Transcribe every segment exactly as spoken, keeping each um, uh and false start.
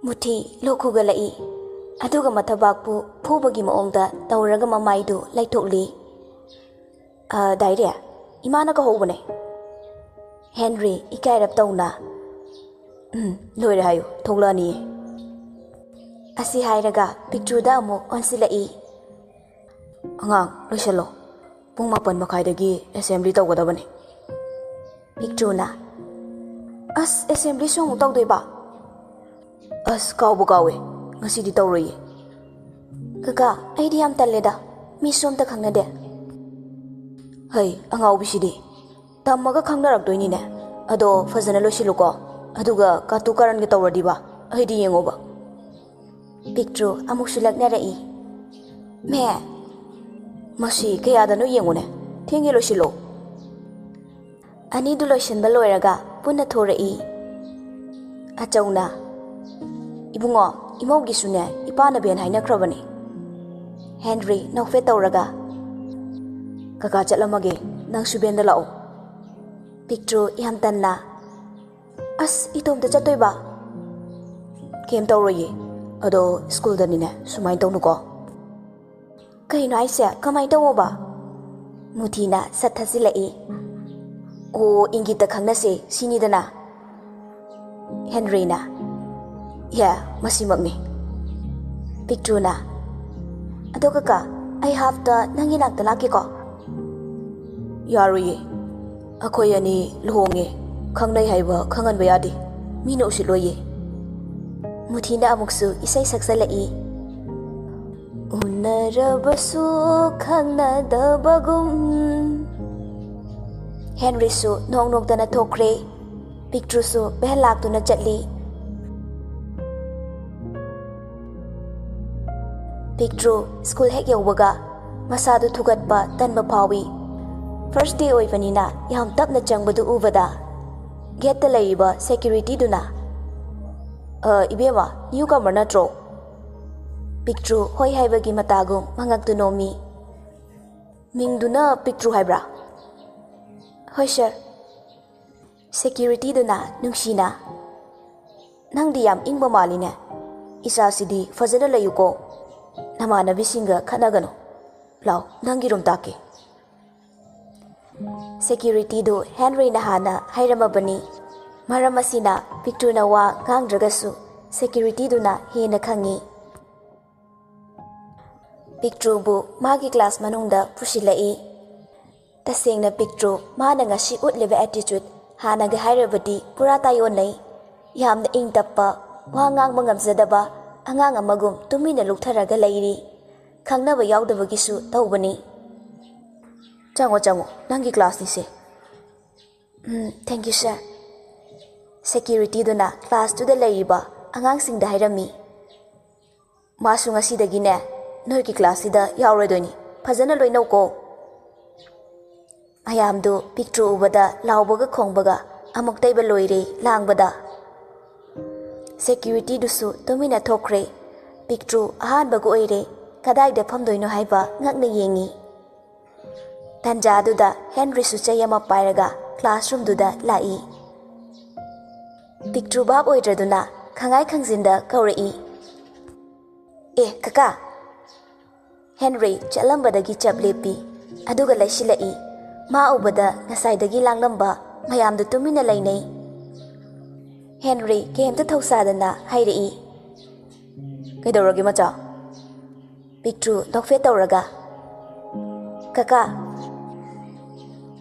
ꯃꯨꯊꯤ ꯂꯣꯛ ꯈꯨꯒꯠꯂꯛꯏ꯫ ꯑꯗꯨꯒ ꯃꯊꯕꯥꯛꯄꯨ ꯐꯨꯕꯒꯤ ꯃꯑꯣꯡꯗ ꯇꯧꯔꯒ ꯃꯃꯥꯏꯗꯨ ꯂꯩꯊꯣꯛꯂꯤ꯫ "ꯑ, ꯗꯥꯏꯔꯦ, ꯏꯃꯥꯅ ꯀꯧꯍꯧꯕꯅꯦ꯫" ꯍꯦꯟꯔꯤ ꯏꯀꯥꯏꯔꯞ ꯇꯧꯅ, "ꯎꯝ, ꯂꯣꯏꯔꯦ ꯍꯥꯏꯌꯨ, ꯊꯣꯛꯂꯛꯑꯅꯤꯌꯦ꯫" ꯑꯁꯤ ꯍꯥꯏꯔꯒ ꯄꯤꯛꯇ꯭ꯔꯨꯗ ꯑꯃꯨꯛ ꯑꯣꯟꯁꯤꯜꯂꯛꯏ꯫ "ꯑꯉꯥꯡ, ꯂꯣꯏꯁꯤꯜꯂꯣ꯫ ꯄꯨꯡ ꯃꯥꯄꯟ ꯃꯈꯥꯏꯗꯒꯤ ꯑꯦꯁꯦꯝꯕ꯭ꯂꯤ ꯇꯧꯒꯗꯕꯅꯤ꯫" ꯄꯤꯛꯇ꯭ꯔꯨꯅ, "ꯑꯁ, ꯑꯦꯁꯦꯝꯕ꯭ꯂꯤꯁꯨ ꯑꯃꯨꯛ ꯇꯧꯗꯣꯏꯕ?" "ꯑꯁ, ꯀꯥꯎꯕꯨ ꯀꯥꯎꯋꯦ, ꯉꯁꯤꯗꯤ ꯇꯧꯔꯣꯏꯌꯦ꯫" "ꯀꯀꯥ, ꯑꯩꯗꯤ ꯌꯥꯝ ꯇꯜꯂꯦꯗ, ꯃꯤꯁꯨ ꯑꯝꯇ ꯈꯪꯅꯗꯦ꯫" "ꯍꯩ, ꯑꯉꯥꯎꯕꯤꯁꯤꯗꯤ, ꯇꯝꯃꯒ ꯈꯪꯅꯔꯛꯇꯣꯏꯅꯤꯅꯦ꯫ ꯑꯗꯣ ꯐꯖꯅ ꯂꯣꯏꯁꯤꯜꯂꯨꯀꯣ, ꯑꯗꯨꯒ ꯀꯥꯇꯨ ꯀꯥꯔꯟꯒ ꯇꯧꯔꯗꯤꯕ, ꯑꯩꯗꯤ ꯌꯦꯡꯉꯣꯕ꯫" ꯄꯤꯛꯇ꯭ꯔꯨ ꯑꯃꯨꯛꯁꯨ ꯂꯛꯅꯔꯛꯏ꯫ "ꯃꯦ, ꯃꯁꯤ ꯀꯌꯥꯗꯅꯣ ꯌꯦꯡꯉꯨꯅꯦ, ꯊꯦꯡꯉꯦ, ꯂꯣꯏꯁꯤꯜꯂꯣ꯫" ꯑꯅꯤꯗꯨ ꯂꯣꯏꯁꯤꯟꯕ ꯂꯣꯏꯔꯒ ꯄꯨꯟꯅ ꯊꯣꯔꯛꯏ꯫ ꯑꯆꯧꯅ, "ꯏꯕꯨꯡꯉꯣ, ꯏꯃꯧꯒꯤꯁꯨꯅꯦ, ꯏꯄꯥꯅ ꯚꯦꯟ ꯍꯥꯏꯅꯈ꯭ꯔꯕꯅꯦ꯫" ꯍꯦꯟꯔꯤ ꯅꯣꯛꯐꯦꯠ ꯇꯧꯔꯒ, "ꯀꯀꯥ ꯆꯠꯂꯝꯃꯒꯦ, ꯅꯪꯁꯨ ꯚꯦꯟꯗ ꯂꯥꯛꯑꯣ꯫" ꯄꯤꯛꯇ꯭ꯔꯨ ꯌꯥꯝ ꯇꯟꯅ, "ꯑꯁ, ꯏꯇꯣꯝꯇ ꯆꯠꯇꯣꯏꯕ?" "ꯀꯩꯝ ꯇꯧꯔꯣꯏꯌꯦ, ꯑꯗꯣ ꯁ꯭ꯀꯨꯜꯗꯅꯤꯅꯦ, ꯁꯨꯃꯥꯏꯅ ꯇꯧꯅꯨꯀꯣ꯫" "ꯀꯩꯅꯣ ꯍꯥꯏꯁꯦ? ꯀꯃꯥꯏꯅ ꯇꯧꯋꯣꯕ?" ꯃꯨꯊꯤꯅ ꯁꯠ ꯊꯥꯖꯤꯜꯂꯛꯏ꯫ "ꯑꯣ, ꯏꯪꯒꯤꯠꯇ ꯈꯪꯅꯁꯦ ꯁꯤꯅꯤꯗꯅ꯫" ꯍꯦꯟꯔꯤꯅ, "ꯌꯥ, ꯃꯁꯤꯃꯛꯅꯤ꯫" ꯄꯤꯛꯇ꯭ꯔꯨꯅ, "ꯑꯗꯣ ꯀꯀꯥ, ꯑꯩ ꯍꯥꯐꯇ ꯅꯪꯒꯤ ꯅꯥꯛꯇ ꯂꯥꯛꯀꯦꯀꯣ?" "ꯌꯥꯔꯣꯏꯌꯦ, ꯑꯩꯈꯣꯏ ꯑꯅꯤ ꯂꯨꯍꯣꯡꯉꯦ, ꯈꯪꯅꯩ ꯍꯥꯏꯕ ꯈꯪꯍꯟꯕ ꯌꯥꯗꯦ, ꯃꯤꯅ ꯎꯁꯤꯠꯂꯣꯏꯌꯦ꯫" ꯃꯨꯊꯤꯅ ꯑꯃꯨꯛꯁꯨ ꯏꯁꯩ ꯁꯛꯆꯜꯂꯛꯏ꯫ "ꯎꯅꯔꯕꯁꯨ ꯈꯪꯅꯗꯕꯒꯨꯝ꯫" ꯍꯦꯟꯔꯤꯁꯨ ꯅꯣꯛ ꯅꯣꯛꯇꯅ ꯊꯣꯛꯈ꯭ꯔꯦ꯫ ꯄꯤꯛꯇ꯭ꯔꯨꯁꯨ ꯚꯦꯟ ꯂꯥꯛꯇꯨꯅ ꯆꯠꯂꯤ꯫ ꯄꯤꯛꯇ꯭ꯔꯨ ꯁ꯭ꯀꯨꯜ ꯍꯦꯛ ꯌꯧꯕꯒ ꯃꯁꯥꯗꯨ ꯊꯨꯒꯠꯄ ꯇꯟꯕ ꯐꯥꯎꯏ꯫ ꯐꯥꯔꯁ ꯗꯦ ꯑꯣꯏꯕꯅꯤꯅ ꯌꯥꯝ ꯇꯞꯅ ꯆꯪꯕꯗꯨ ꯎꯕꯗ ꯒꯦꯠꯇ ꯂꯩꯔꯤꯕ ꯁꯦꯀ꯭ꯌꯨꯔꯤꯇꯤꯗꯨꯅ, "ꯑ, ꯏꯕꯦꯝꯃ, ꯅ꯭ꯌꯨ ꯀꯃꯔ ꯅꯠꯇ꯭ꯔꯣ?" ꯄꯤꯛꯇ꯭ꯔꯨ ꯍꯣꯏ ꯍꯥꯏꯕꯒꯤ ꯃꯇꯥꯒꯨꯝ ꯃꯉꯛꯇꯨ ꯅꯣꯝꯃꯤ꯫ "ꯃꯤꯡꯗꯨꯅ ꯄꯤꯛꯇ꯭ꯔꯨ ꯍꯥꯏꯕ꯭ꯔꯥ?" "ꯍꯣꯏ, ꯁꯥꯔ꯫" ꯁꯦꯀ꯭ꯌꯨꯔꯤꯇꯤꯗꯨꯅ ꯅꯨꯡꯁꯤꯅ, "ꯅꯪꯗꯤ ꯌꯥꯝ ꯏꯪꯕ ꯃꯥꯜꯂꯤꯅꯦ꯫ ꯏꯆꯥꯁꯤꯗꯤ ꯐꯖꯅ ꯂꯩꯌꯨꯀꯣ꯫ ꯅꯃꯥꯟꯅꯕꯤꯁꯤꯡꯒ ꯈꯠꯅꯒꯅꯨ꯫ ꯂꯥꯎ, ꯅꯪꯒꯤ ꯔꯨꯝ ꯇꯥꯛꯀꯦ꯫" ꯁꯦꯀ꯭ꯌꯨꯔꯤꯇꯤꯗꯨ ꯍꯦꯟꯔꯤꯅ ꯍꯥꯟꯅ ꯍꯥꯏꯔꯝꯃꯕꯅꯤ꯫ ꯃꯔꯝ ꯑꯁꯤꯅ ꯄꯤꯛꯇ꯭ꯔꯨꯅ ꯋꯥ ꯉꯥꯡꯗ꯭ꯔꯒꯁꯨ ꯁꯦꯀ꯭ꯌꯨꯔꯤꯇꯤꯗꯨꯅ ꯍꯦꯟꯅ ꯈꯪꯏ꯫ ꯄꯤꯛꯇ꯭ꯔꯨꯕꯨ ꯃꯥꯒꯤ ꯀ꯭ꯂꯥꯁ ꯃꯅꯨꯡꯗ ꯄꯨꯁꯤꯜꯂꯛꯏ꯫ ꯇꯁꯦꯡꯅ ꯄꯤꯛꯇ꯭ꯔꯨ ꯃꯥꯅ ꯉꯁꯤ ꯎꯠꯂꯤꯕ ꯑꯦꯇꯤꯆꯨꯠ ꯍꯥꯟꯅꯒ ꯍꯥꯏꯔꯕꯗꯤ ꯄꯨꯔꯥ ꯇꯥꯏꯑꯣꯟꯅꯩ꯫ ꯌꯥꯝꯅ ꯏꯪ ꯇꯞꯄ, ꯋꯥ ꯉꯥꯡꯕ ꯉꯝꯖꯗꯕ ꯑꯉꯥꯡ ꯑꯃꯒꯨꯝ ꯇꯨꯃꯤꯟꯅ ꯂꯨꯞꯊꯔꯒ ꯂꯩꯔꯤ꯫ ꯈꯪꯅꯕ ꯌꯥꯎꯗꯕꯒꯤꯁꯨ ꯇꯧꯕꯅꯤ꯫ "ꯆꯪꯉꯣ, ꯆꯪꯉꯣ, ꯅꯪꯒꯤ ꯀ꯭ꯂꯥꯁꯅꯤꯁꯦ꯫" "ꯎꯝ, thank you, sir꯫" ꯁꯦꯀ꯭ꯌꯨꯔꯤꯇꯤꯗꯨꯅ ꯀ꯭ꯂꯥꯁꯇꯨꯗ ꯂꯩꯔꯤꯕ ꯑꯉꯥꯡꯁꯤꯡꯗ ꯍꯥꯏꯔꯝꯃꯤ꯫ "ꯃꯥꯁꯨ ꯉꯁꯤꯗꯒꯤꯅꯦ, ꯅꯣꯏꯒꯤ ꯀ꯭ꯂꯥꯁꯁꯤꯗ ꯌꯥꯎꯔꯗꯣꯏꯅꯤ꯫ ꯐꯖꯅ ꯂꯣꯏꯅꯧꯀꯣ꯫" ꯃꯌꯥꯝꯗꯨ ꯄꯤꯛꯇ꯭ꯔꯨ ꯎꯕꯗ ꯂꯥꯎꯕꯒ ꯈꯣꯡꯕꯒ ꯑꯃꯨꯛꯇꯩꯕ ꯂꯣꯏꯔꯦ ꯂꯥꯡꯕꯗ꯫ ꯁꯦꯀ꯭ꯌꯨꯔꯤꯇꯤꯗꯨꯁꯨ ꯇꯨꯃꯤꯟꯅ ꯊꯣꯛꯈ꯭ꯔꯦ꯫ ꯄꯤꯛꯇ꯭ꯔꯨ ꯑꯍꯥꯟꯕꯒ ꯑꯣꯏꯔꯦ꯫ ꯀꯗꯥꯏꯗ ꯐꯝꯗꯣꯏꯅꯣ ꯍꯥꯏꯕ ꯉꯛꯅ ꯌꯦꯡꯉꯤ꯫ ꯇꯟꯖꯥꯗꯨꯗ ꯍꯦꯟꯔꯤꯁꯨ ꯆꯩ ꯑꯃ ꯄꯥꯏꯔꯒ ꯀ꯭ꯂꯥꯁꯔꯨꯝꯗꯨꯗ ꯂꯥꯛꯏ꯫ ꯄꯤꯛꯇ꯭ꯔꯨ ꯚꯥꯞ ꯑꯣꯏꯗ꯭ꯔꯗꯨꯅ ꯈꯪꯉꯥꯏ ꯈꯪꯖꯤꯟꯗ ꯀꯧꯔꯛꯏ, "ꯑꯦ, ꯀꯀꯥ!" ꯍꯦꯟꯔꯤ ꯆꯠꯂꯝꯕꯗꯒꯤ ꯆꯞ ꯂꯦꯞꯄꯤ, ꯑꯗꯨꯒ ꯂꯩꯁꯤꯜꯂꯛꯏ꯫ ꯃꯥ ꯎꯕꯗ ꯉꯁꯥꯏꯗꯒꯤ ꯂꯥꯡꯂꯝꯕ ꯃꯌꯥꯝꯗꯨ ꯇꯨꯃꯤꯟꯅ ꯂꯩꯅꯩ꯫ ꯍꯦꯟꯔꯤ ꯀꯩꯝꯇ ꯊꯧꯁꯥꯗꯅ ꯍꯥꯏꯔꯛꯏ, "ꯀꯩꯗꯧꯔꯒꯦ, ꯃꯆꯥ?" ꯄꯤꯛꯇ꯭ꯔꯨ ꯅꯣꯛꯐꯦꯠ ꯇꯧꯔꯒ, "ꯀꯀꯥ!"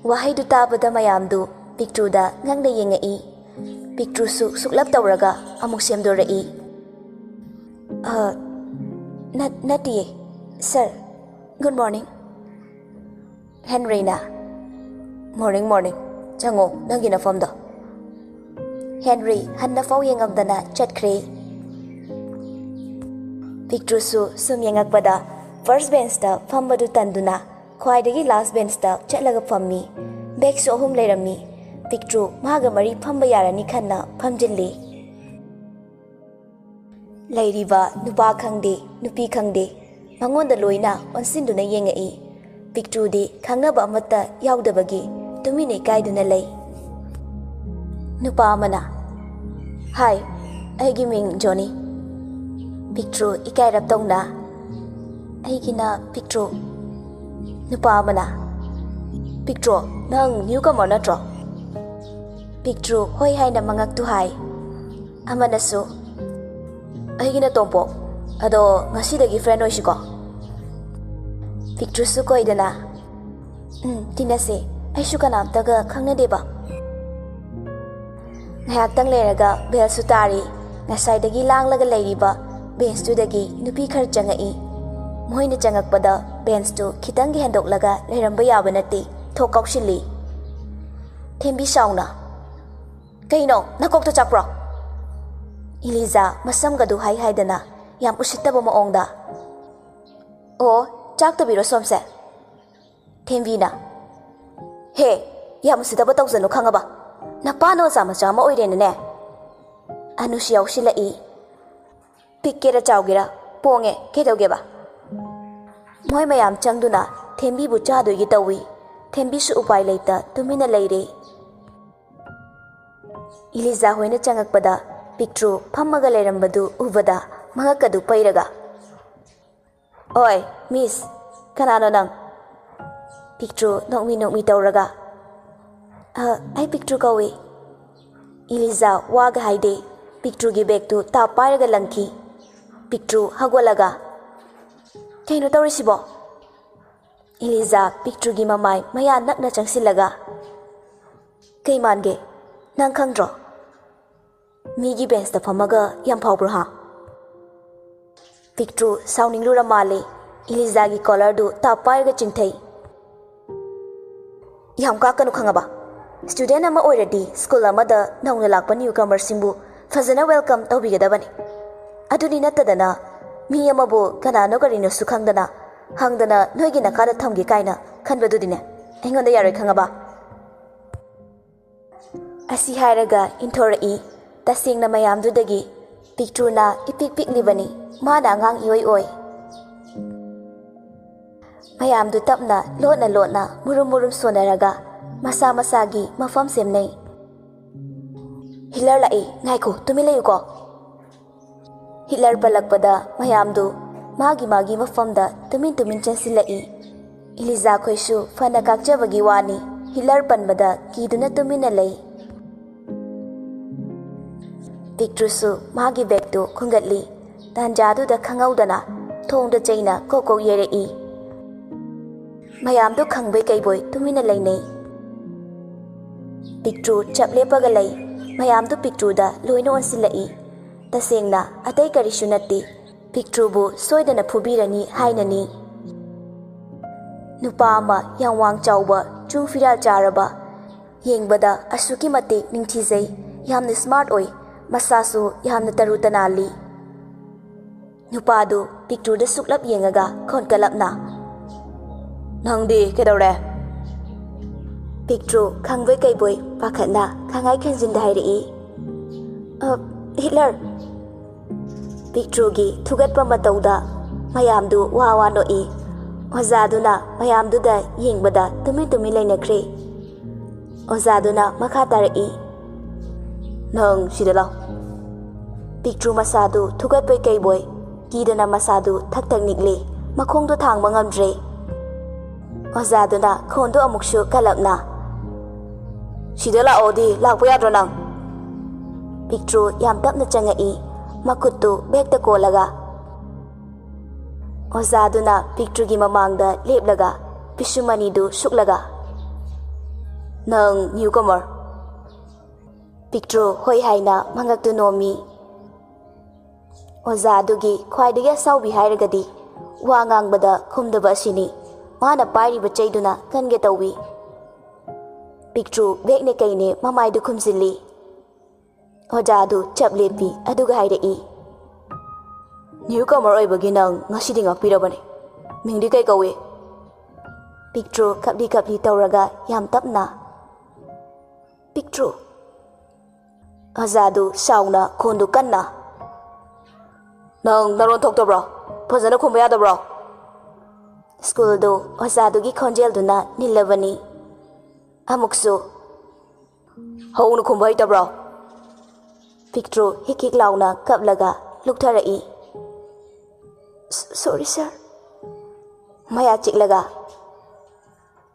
ꯋꯥꯍꯩꯗꯨ ꯇꯥꯕꯗ ꯃꯌꯥꯝꯗꯨ ꯄꯤꯛꯇ꯭ꯔꯨꯗ ꯉꯛꯅ ꯌꯦꯡꯉꯛꯏ꯫ ꯄꯤꯛꯇ꯭ꯔꯨꯁꯨ ꯁꯨꯛꯂꯞ ꯇꯧꯔꯒ ꯑꯃꯨꯛ ꯁꯦꯝꯗꯣꯔꯛꯏ꯫ "ꯑ, ꯅꯠ-, ꯅꯠꯇꯤꯌꯦ, sir. Good morning꯫" ꯍꯦꯟꯔꯤꯅ, "Morning, morning꯫ ꯆꯪꯉꯣ, ꯅꯪꯒꯤ ꯅꯐꯝꯗꯣ꯫" ꯍꯦꯟꯔꯤ ꯍꯟꯅꯐꯥꯎ ꯌꯦꯡꯉꯝꯗꯅ ꯆꯠꯈ꯭ꯔꯦ꯫ ꯄꯤꯛꯇ꯭ꯔꯨꯁꯨ ꯁꯨꯝ ꯌꯦꯡꯉꯛꯄꯗ ꯐꯥꯔꯁ ꯕꯦꯟꯁꯇ ꯐꯝꯕꯗꯨ ꯇꯟꯗꯨꯅ ꯈ꯭ꯋꯥꯏꯗꯒꯤ ꯂꯥꯁ ꯕꯦꯟꯁꯇ ꯆꯠꯂꯒ ꯐꯝꯃꯤ꯫ ꯕꯦꯛꯁꯨ ꯑꯍꯨꯝ ꯂꯩꯔꯝꯃꯤ꯫ ꯄꯤꯛꯇ꯭ꯔꯨ ꯃꯥꯒ ꯃꯔꯤ ꯐꯝꯕ ꯌꯥꯔꯅꯤ ꯈꯟꯅ ꯐꯝꯖꯤꯜꯂꯤ꯫ ꯂꯩꯔꯤꯕ ꯅꯨꯄꯥ ꯈꯪꯗꯦ, ꯅꯨꯄꯤ ꯈꯪꯗꯦ, ꯃꯉꯣꯟꯗ ꯂꯣꯏꯅ ꯑꯣꯟꯁꯤꯟꯗꯨꯅ ꯌꯦꯡꯉꯛꯏ꯫ ꯄꯤꯛꯇ꯭ꯔꯨꯗꯤ ꯈꯪꯅꯕ ꯑꯃꯠꯇ ꯌꯥꯎꯗꯕꯒꯤ ꯇꯨꯃꯤꯟꯅ ꯏꯀꯥꯏꯗꯨꯅ ꯂꯩ꯫ ꯅꯨꯄꯥ ꯑꯃꯅ, "ꯍꯥꯏ, ꯑꯩꯒꯤ ꯃꯤꯡ ꯖꯣꯅꯤ꯫ ꯄꯤꯛꯇ꯭ꯔꯨ ꯏꯀꯥꯏꯔꯞ ꯇꯧꯅ, "ꯑꯩꯒꯤꯅ ꯄꯤꯛꯇ꯭ꯔꯨ, ꯅꯨꯄꯥ ꯑꯃꯅ꯫" "ꯄꯤꯛꯇ꯭ꯔꯨ, ꯅꯪ ꯅ꯭ꯌꯨ ꯀꯃꯔ ꯅꯠꯇ꯭ꯔꯣ?" ꯄꯤꯛꯇ꯭ꯔꯨ ꯍꯣꯏ ꯍꯥꯏꯅ ꯃꯉꯛꯇꯨ ꯍꯥꯏ꯫ ꯑꯃꯅꯁꯨ, "ꯑꯩꯒꯤꯅ ꯇꯣꯝꯄꯣꯛ, ꯑꯗꯣ ꯉꯁꯤꯗꯒꯤ ꯐ꯭ꯔꯦꯟ ꯑꯣꯏꯁꯤꯀꯣ?" ꯄꯤꯛꯇ꯭ꯔꯨꯁꯨ ꯀꯣꯏꯗꯅ, "ꯎꯝ, ꯇꯤꯟꯅꯁꯦ, ꯑꯩꯁꯨ ꯀꯅꯥꯝꯇꯒ ꯈꯪꯅꯗꯦꯕ꯫" ꯉꯥꯏꯍꯥꯛꯇꯪ ꯂꯩꯔꯒ ꯕꯦꯜꯁꯨ ꯇꯥꯔꯤ꯫ ꯉꯁꯥꯏꯗꯒꯤ ꯂꯥꯡꯂꯒ ꯂꯩꯔꯤꯕ ꯕꯦꯟꯁꯇꯨꯗꯒꯤ ꯅꯨꯄꯤ ꯈꯔ ꯆꯪꯉꯛꯏ꯫ ꯃꯈꯣꯏꯅ ꯆꯪꯉꯛꯄꯗ ꯕꯦꯟꯁꯇꯨ ꯈꯤꯇꯪꯒꯤ ꯍꯦꯟꯗꯣꯛꯂꯒ ꯂꯩꯔꯝꯕ ꯌꯥꯕ ꯅꯠꯇꯦ꯫ ꯊꯣꯛ ꯀꯥꯎꯁꯤꯜꯂꯤ꯫ ꯊꯦꯝꯕꯤ ꯁꯥꯎꯅ, "ꯀꯩꯅꯣ, ꯅꯀꯣꯛꯇ ꯆꯥꯛꯄ꯭ꯔꯣ?" ꯏꯂꯤꯖꯥ ꯃꯁꯝꯒꯗꯨ ꯍꯥꯏ ꯍꯥꯏꯗꯅ ꯌꯥꯝ ꯎꯁꯤꯠꯇꯕ ꯃꯑꯣꯡꯗ, "ꯑꯣ, ꯆꯥꯛꯇꯕꯤꯔꯣ ꯁꯣꯝꯁꯦ?" ꯊꯦꯝꯕꯤꯅ, "ꯍꯦ, ꯌꯥꯝ ꯎꯁꯤꯠꯇꯕ ꯇꯧꯖꯅꯨ ꯈꯪꯉꯕ? ꯅꯄꯥꯅ ꯑꯣꯖꯥ ꯃꯆꯥ ꯑꯃ ꯑꯣꯏꯔꯦꯅꯅꯦ꯫" ꯑꯅꯨꯁꯨ ꯌꯥꯎꯁꯤꯜꯂꯛꯏ꯫ "ꯄꯤꯛꯀꯦꯔꯥ ꯆꯥꯎꯒꯦꯔꯥ, ꯄꯣꯡꯉꯦ, ꯀꯩꯗꯧꯒꯦꯕ?" ꯃꯣꯏ ꯃꯌꯥꯝ ꯆꯪꯗꯨꯅ ꯊꯦꯝꯕꯤꯕꯨ ꯆꯥꯗꯣꯏꯒꯤ ꯇꯧꯏ꯫ ꯊꯦꯝꯕꯤꯁꯨ ꯎꯄꯥꯏ ꯂꯩꯇ ꯇꯨꯃꯤꯟꯅ ꯂꯩꯔꯦ꯫ ꯏꯂꯤꯖꯥ ꯍꯣꯏꯅ ꯆꯪꯉꯛꯄꯗ ꯄꯤꯛꯇ꯭ꯔꯨ ꯐꯝꯃꯒ ꯂꯩꯔꯝꯕꯗꯨ ꯎꯕꯗ ꯃꯉꯛꯀꯗꯨ ꯄꯩꯔꯒ, "ꯑꯣꯏ, ꯃꯤꯁ, ꯀꯅꯥꯅꯣ ꯅꯪ?" ꯄꯤꯛꯇ꯭ꯔꯨ ꯅꯣꯛꯃꯤ ꯅꯣꯛꯃꯤ ꯇꯧꯔꯒ, "ꯑ, ꯑꯩ ꯄꯤꯛꯇ꯭ꯔꯨ ꯀꯧꯏ꯫" ꯏꯂꯤꯖꯥ ꯋꯥꯒ ꯍꯥꯏꯗꯦ꯫ ꯄꯤꯛꯇ꯭ꯔꯨꯒꯤ ꯕꯦꯒꯇꯨ ꯇꯥꯞ ꯄꯥꯏꯔꯒ ꯂꯪꯈꯤ꯫ ꯄꯤꯛꯇ꯭ꯔꯨ ꯍꯧꯒꯠꯂꯒ, "ꯀꯩꯅꯣ ꯇꯧꯔꯤꯁꯤꯕꯣ?" ꯏꯂꯤꯖꯥ ꯄꯤꯛꯇ꯭ꯔꯨꯒꯤ ꯃꯃꯥꯏ ꯃꯌꯥ ꯅꯛꯅ ꯆꯪꯁꯤꯜꯂꯒ, "ꯀꯩ ꯃꯥꯟꯒꯦ? ꯅꯪ ꯈꯪꯗ꯭ꯔꯣ? ꯃꯤꯒꯤ ꯕꯦꯟꯁꯇ ꯐꯝꯃꯒ ꯌꯥꯝ ꯐꯥꯎꯕ꯭ꯔꯣ, ꯍꯥ?" ꯄꯤꯛꯇ꯭ꯔꯨ ꯁꯥꯎꯅꯤꯡꯂꯨꯔ ꯃꯥꯜꯂꯦ꯫ ꯏꯂꯤꯖꯥꯒꯤ ꯀꯣꯂꯔꯗꯨ ꯇꯥꯞ ꯄꯥꯏꯔꯒ ꯆꯤꯡꯊꯩ꯫ "ꯌꯥꯝ ꯀꯥꯛꯀꯅꯨ ꯈꯪꯉꯕ? ꯁ꯭ꯇꯨꯗꯦꯟ ꯑꯃ ꯑꯣꯏꯔꯗꯤ ꯁ꯭ꯀꯨꯜ ꯑꯃꯗ ꯅꯧꯅ ꯂꯥꯛꯄ ꯅ꯭ꯌꯨ ꯀꯃꯔꯁꯤꯡꯕꯨ ꯐꯖꯅ ꯋꯦꯜꯀꯝ ꯇꯧꯕꯤꯒꯗꯕꯅꯤ꯫ ꯑꯗꯨꯅꯤ ꯅꯠꯇꯗꯅ ꯃꯤ ꯑꯃꯕꯨ ꯀꯅꯥꯅꯣ ꯀꯔꯤꯅꯣꯁꯨ ꯈꯪꯗꯅ ꯍꯪꯗꯅ ꯅꯣꯏꯒꯤ ꯅꯈꯥꯗ ꯊꯝꯒꯦ ꯀꯥꯏꯅ ꯈꯟꯕꯗꯨꯗꯤꯅꯦ, ꯑꯩꯉꯣꯟꯗ ꯌꯥꯔꯣꯏ ꯈꯪꯉꯕ?" ꯑꯁꯤ ꯍꯥꯏꯔꯒ ꯏꯟꯊꯣꯔꯛꯏ꯫ ꯇꯁꯦꯡꯅ ꯃꯌꯥꯝꯗꯨꯗꯒꯤ ꯄꯤꯛꯇ꯭ꯔꯨꯅ ꯏꯄꯤꯛ ꯄꯤꯛꯂꯤꯕꯅꯤ, ꯃꯥꯅ ꯑꯉꯥꯡ ꯏꯑꯣꯏ ꯑꯣꯏ꯫ ꯃꯌꯥꯝꯗꯨ ꯇꯞꯅ ꯂꯣꯟꯅ ꯂꯣꯟꯅ ꯃꯨꯔꯨꯝ ꯃꯨꯔꯨꯝ ꯁꯣꯟꯅꯔꯒ ꯃꯁꯥ ꯃꯁꯥꯒꯤ ꯃꯐꯝ ꯁꯦꯝꯅꯩ꯫ "ꯍꯤꯂꯔ ꯂꯥꯛꯏ, ꯉꯥꯏꯈꯣ, ꯇꯨꯃꯤꯟ ꯂꯩꯌꯨꯀꯣ꯫" ꯍꯤꯠꯂꯔ ꯄꯜꯂꯛꯄꯗ ꯃꯌꯥꯝꯗꯨ ꯃꯥꯒꯤ ꯃꯥꯒꯤ ꯃꯐꯝꯗ ꯇꯨꯃꯤꯟ ꯇꯨꯃꯤꯟ ꯆꯪꯁꯤꯜꯂꯛꯏ꯫ ꯏꯂꯤꯖꯥꯈꯣꯏꯁꯨ ꯐꯅ ꯀꯥꯛꯆꯕꯒꯤ ꯋꯥꯅꯤ, ꯍꯤꯠꯂꯔ ꯄꯟꯕꯗ ꯀꯤꯗꯨꯅ ꯇꯨꯃꯤꯟꯅ ꯂꯩ꯫ ꯄꯤꯛꯇ꯭ꯔꯨꯁꯨ ꯃꯥꯒꯤ ꯕꯦꯒꯇꯨ ꯈꯨꯟꯒꯠꯂꯤ꯫ ꯇꯥꯟꯖꯥꯗꯨꯗ ꯈꯪꯍꯧꯗꯅ ꯊꯣꯡꯗ ꯆꯩꯅ ꯀꯣꯛ ꯀꯣꯛ ꯌꯩꯔꯛꯏ꯫ ꯃꯌꯥꯝꯗꯨ ꯈꯪꯕꯣꯏ ꯀꯩꯕꯣꯏ ꯇꯨꯃꯤꯟꯅ ꯂꯩꯅꯩ꯫ ꯄꯤꯛꯇ꯭ꯔꯨ ꯆꯞ ꯂꯦꯞꯄꯒ ꯂꯩ꯫ ꯃꯌꯥꯝꯗꯨ ꯄꯤꯛꯇ꯭ꯔꯨꯗ ꯂꯣꯏꯅ ꯑꯣꯟꯁꯤꯜꯂꯛꯏ꯫ ꯇꯁꯦꯡꯅ ꯑꯇꯩ ꯀꯔꯤꯁꯨ ꯅꯠꯇꯦ, ꯄꯤꯛꯇ꯭ꯔꯨꯕꯨ ꯁꯣꯏꯗꯅ ꯐꯨꯕꯤꯔꯅꯤ ꯍꯥꯏꯅꯅꯤ꯫ ꯅꯨꯄꯥ ꯑꯃ ꯌꯥꯝ ꯋꯥꯡ ꯆꯥꯎꯕ, ꯆꯨꯡ ꯐꯤꯔꯥꯜ ꯆꯥꯔꯕ, ꯌꯦꯡꯕꯗ ꯑꯁꯨꯛꯀꯤ ꯃꯇꯤꯛ ꯅꯤꯡꯊꯤꯖꯩ, ꯌꯥꯝꯅ ꯁ꯭ꯃꯥꯔꯠ ꯑꯣꯏ, ꯃꯁꯥꯁꯨ ꯌꯥꯝꯅ ꯇꯔꯨ ꯇꯅꯥꯜꯂꯤ꯫ ꯅꯨꯄꯥꯗꯨ ꯄꯤꯛꯇ꯭ꯔꯨꯗ ꯁꯨꯛꯂꯞ ꯌꯦꯡꯉꯒ ꯈꯣꯟꯀꯂꯞꯅ, "ꯅꯪꯗꯤ ꯀꯩꯗꯧꯔꯦ?" ꯄꯤꯛꯇ꯭ꯔꯨ ꯈꯪꯕꯣꯏ ꯀꯩꯕꯣꯏ ꯄꯥꯈꯠꯅ ꯈꯪꯉꯥꯏ ꯈꯟꯖꯤꯟꯗ ꯍꯥꯏꯔꯛꯏ, "ꯑ, ꯍꯤꯠꯂꯔ꯫" ꯄꯤꯛꯇ꯭ꯔꯨꯒꯤ ꯊꯨꯒꯠꯄ ꯃꯇꯧꯗ ꯃꯌꯥꯝꯗꯨ ꯋꯥ ꯋꯥ ꯅꯣꯛꯏ꯫ ꯑꯣꯖꯥꯗꯨꯅ ꯃꯌꯥꯝꯗꯨꯗ ꯌꯦꯡꯕꯗ ꯇꯨꯃꯤꯟ ꯇꯨꯃꯤꯟ ꯂꯩꯅꯈ꯭ꯔꯦ꯫ ꯑꯣꯖꯥꯗꯨꯅ ꯃꯈꯥ ꯇꯥꯔꯛꯏ, "ꯅꯪ ꯁꯤꯗ ꯂꯥꯎ꯫" ꯄꯤꯛꯇ꯭ꯔꯨ ꯃꯁꯥꯗꯨ ꯊꯨꯒꯠꯄꯣꯏ ꯀꯩꯕꯣꯏ ꯀꯤꯗꯅ ꯃꯁꯥꯗꯨ ꯊꯛ ꯊꯛ ꯅꯤꯛꯂꯦ꯫ ꯃꯈꯣꯡꯗꯨ ꯊꯥꯡꯕ ꯉꯝꯗ꯭ꯔꯦ꯫ ꯑꯣꯖꯥꯗꯨꯅ ꯈꯣꯟꯗꯨ ꯑꯃꯨꯛꯁꯨ ꯀꯜꯂꯞꯅ, "ꯁꯤꯗ ꯂꯥꯛꯑꯣꯗꯤ ꯂꯥꯛꯄ ꯌꯥꯗ꯭ꯔꯣ ꯅꯪ?" ꯄꯤꯛꯇ꯭ꯔꯨ ꯌꯥꯝ ꯇꯞꯅ ꯆꯪꯉꯛꯏ꯫ ꯃꯈꯨꯠꯇꯨ ꯕꯦꯛꯇ ꯀꯣꯜꯂꯒ꯫ ꯑꯣꯖꯥꯗꯨꯅ ꯄꯤꯛꯇ꯭ꯔꯨꯒꯤ ꯃꯃꯥꯡꯗ ꯂꯦꯞꯂꯒ ꯄꯤꯁꯨꯝ ꯑꯅꯤꯗꯨ ꯁꯨꯛꯂꯒ, "ꯅꯪ ꯅ꯭ꯌꯨ ꯀꯃꯔ?" ꯄꯤꯛꯇ꯭ꯔꯨ ꯍꯣꯏ ꯍꯥꯏꯅ ꯃꯉꯛꯇꯨ ꯅꯣꯝꯃꯤ꯫ ꯑꯣꯖꯥ ꯑꯗꯨꯒꯤ ꯈ꯭ꯋꯥꯏꯗꯒꯤ ꯑꯁꯥꯎꯕꯤ ꯍꯥꯏꯔꯒꯗꯤ ꯋꯥ ꯉꯥꯡꯕꯗ ꯈꯨꯝꯗꯕ ꯑꯁꯤꯅꯤ꯫ ꯃꯥꯅ ꯄꯥꯏꯔꯤꯕ ꯆꯩꯗꯨꯅ ꯀꯟꯒꯦ ꯇꯧꯏ꯫ ꯄꯤꯛꯇ꯭ꯔꯨ ꯕꯦꯛꯅꯦ ꯀꯩꯅꯦ ꯃꯃꯥꯏꯗꯨ ꯈꯨꯝꯖꯤꯜꯂꯤ꯫ ꯑꯣꯖꯥ ꯑꯗꯨ ꯆꯞ ꯂꯦꯞꯄꯤ, ꯑꯗꯨꯒ ꯍꯥꯏꯔꯛꯏ, "ꯅ꯭ꯌꯨ ꯀꯃꯔ ꯑꯣꯏꯕꯒꯤ ꯅꯪ ꯉꯁꯤꯗꯤ ꯉꯛꯄꯤꯔꯕꯅꯤ꯫ ꯃꯤꯡꯗꯤ ꯀꯩ ꯀꯧꯏ?" ꯄꯤꯛꯇ꯭ꯔꯨ ꯈꯞꯂꯤ ꯈꯞꯂꯤ ꯇꯧꯔꯒ ꯌꯥꯝ ꯇꯞꯅ, "ꯄꯤꯛꯇ꯭ꯔꯨ꯫" ꯑꯣꯖꯥꯗꯨ ꯁꯥꯎꯅ ꯈꯣꯟꯗꯨ ꯀꯟꯅ, "ꯅꯪ ꯅꯔꯣꯟ ꯊꯣꯛꯇꯕ꯭ꯔꯣ? ꯐꯖꯅ ꯈꯨꯝꯕ ꯌꯥꯗꯕ꯭ꯔꯣ?" ꯁ꯭ꯀꯨꯜꯗꯨ ꯑꯣꯖꯥꯗꯨꯒꯤ ꯈꯣꯟꯖꯦꯜꯗꯨꯅ ꯅꯤꯜꯂꯕꯅꯤ꯫ ꯑꯃꯨꯛꯁꯨ, "ꯍꯧꯅ ꯈꯨꯝꯕ ꯍꯩꯇꯕ꯭ꯔꯣ?" ꯄꯤꯛꯇ꯭ꯔꯨ ꯍꯤꯛ ꯍꯤꯛ ꯂꯥꯎꯅ ꯀꯞꯂꯒ ꯂꯨꯛꯊꯔꯛꯏ꯫ "ꯁꯣꯔꯤ ꯁꯥꯔ"꯫ ꯃꯌꯥ ꯆꯤꯛꯂꯒ,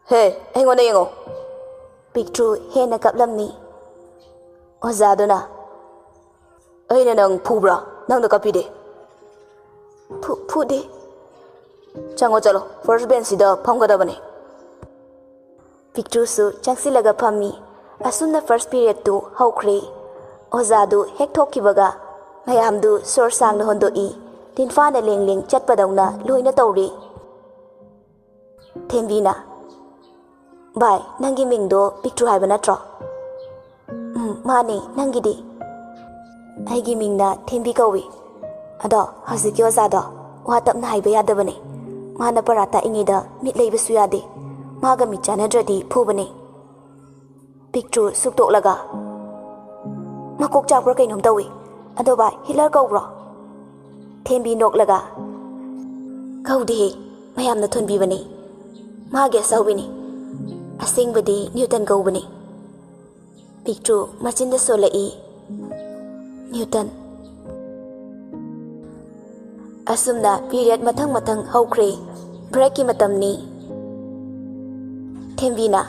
"ꯍꯦ, ꯑꯩꯉꯣꯟꯗ ꯌꯦꯡꯉꯣ!" ꯄꯤꯛꯇ꯭ꯔꯨ ꯍꯦꯟꯅ ꯀꯞꯂꯝꯃꯤ꯫ ꯑꯣꯖꯥꯗꯨꯅ, "ꯑꯩꯅ ꯅꯪ ꯐꯨꯕ꯭ꯔꯥ? ꯅꯪꯅ ꯀꯞꯄꯤꯗꯦ?" "ꯐꯨ-, ꯐꯨꯗꯦ"꯫ "ꯆꯪꯉꯣ, ꯆꯠꯂꯣ, ꯐꯥꯔꯁ ꯕꯦꯟꯁꯁꯤꯗ ꯐꯝꯒꯗꯕꯅꯦ"꯫ ꯄꯤꯛꯇ꯭ꯔꯨꯁꯨ ꯆꯪꯁꯤꯜꯂꯒ ꯐꯝꯃꯤ꯫ ꯑꯁꯨꯝꯅ ꯐꯥꯔꯁ ꯄꯤꯔꯤꯌꯠꯇꯨ ꯍꯧꯈ꯭ꯔꯦ꯫ ꯑꯣꯖꯥꯗꯨ ꯍꯦꯛ ꯊꯣꯛꯈꯤꯕꯒ ꯃꯌꯥꯝꯗꯨ ꯁꯣꯔ ꯁꯥꯡꯅ ꯍꯣꯟꯗꯣꯛꯏ꯫ ꯇꯤꯟꯐꯥꯅ ꯂꯦꯡ ꯂꯦꯡ ꯆꯠꯄꯗꯧꯅ ꯂꯣꯏꯅ ꯇꯧꯔꯤ꯫ ꯊꯦꯝꯕꯤꯅ, "ꯚꯥꯏ, ꯅꯪꯒꯤ ꯃꯤꯡꯗꯣ ꯄꯤꯛꯇ꯭ꯔꯨ ꯍꯥꯏꯕ ꯅꯠꯇ꯭ꯔꯣ?" "ꯎꯝ, ꯃꯥꯅꯦ, ꯅꯪꯒꯤꯗꯤ?" "ꯑꯩꯒꯤ ꯃꯤꯡꯅ ꯊꯦꯝꯕꯤ ꯀꯧꯏ꯫ ꯑꯗꯣ ꯍꯧꯖꯤꯛꯀꯤ ꯑꯣꯖꯥꯗꯣ ꯋꯥ ꯇꯞꯅ ꯍꯥꯏꯕ ꯌꯥꯗꯕꯅꯦ꯫ ꯃꯥꯅ ꯄꯔꯥ ꯇꯥꯛꯏꯉꯩꯗ ꯃꯤꯠ ꯂꯩꯕꯁꯨ ꯌꯥꯗꯦ꯫ ꯃꯥꯒ ꯃꯤꯠ ꯆꯥꯟꯅꯗ꯭ꯔꯗꯤ ꯐꯨꯕꯅꯦ"꯫ ꯄꯤꯛꯇ꯭ꯔꯨ ꯁꯨꯛꯇꯣꯛꯂꯒ, "ꯃꯀꯣꯛ ꯆꯥꯛꯄ꯭ꯔꯥ ꯀꯩꯅꯣꯝ ꯇꯧꯏ꯫ ꯑꯗꯣ ꯚꯥꯏ, ꯍꯤꯠꯂꯔ ꯀꯧꯕ꯭ꯔꯣ?" ꯊꯦꯝꯕꯤ ꯅꯣꯛꯂꯒ, "ꯀꯧꯗꯦꯍꯦ, ꯃꯌꯥꯝꯅ ꯊꯣꯟꯕꯤꯕꯅꯤ꯫ ꯃꯥꯒꯤ ꯑꯆꯧꯕꯤꯅꯤ꯫ ꯑꯁꯦꯡꯕꯗꯤ ꯅ꯭ꯌꯨꯇꯟ ꯀꯧꯕꯅꯤ"꯫ ꯄꯤꯛꯇ꯭ꯔꯨ ꯃꯆꯤꯟꯗ ꯁꯣꯜꯂꯛꯏ, "ꯅ꯭ꯌꯨꯇꯟ"꯫ ꯑꯁꯨꯝꯅ ꯄꯤꯔꯤꯌꯠ ꯃꯊꯪ ꯃꯊꯪ ꯍꯧꯈ꯭ꯔꯦ꯫ ꯕ꯭ꯔꯦꯛꯀꯤ ꯃꯇꯝꯅꯤ꯫ ꯊꯦꯝꯕꯤꯅ,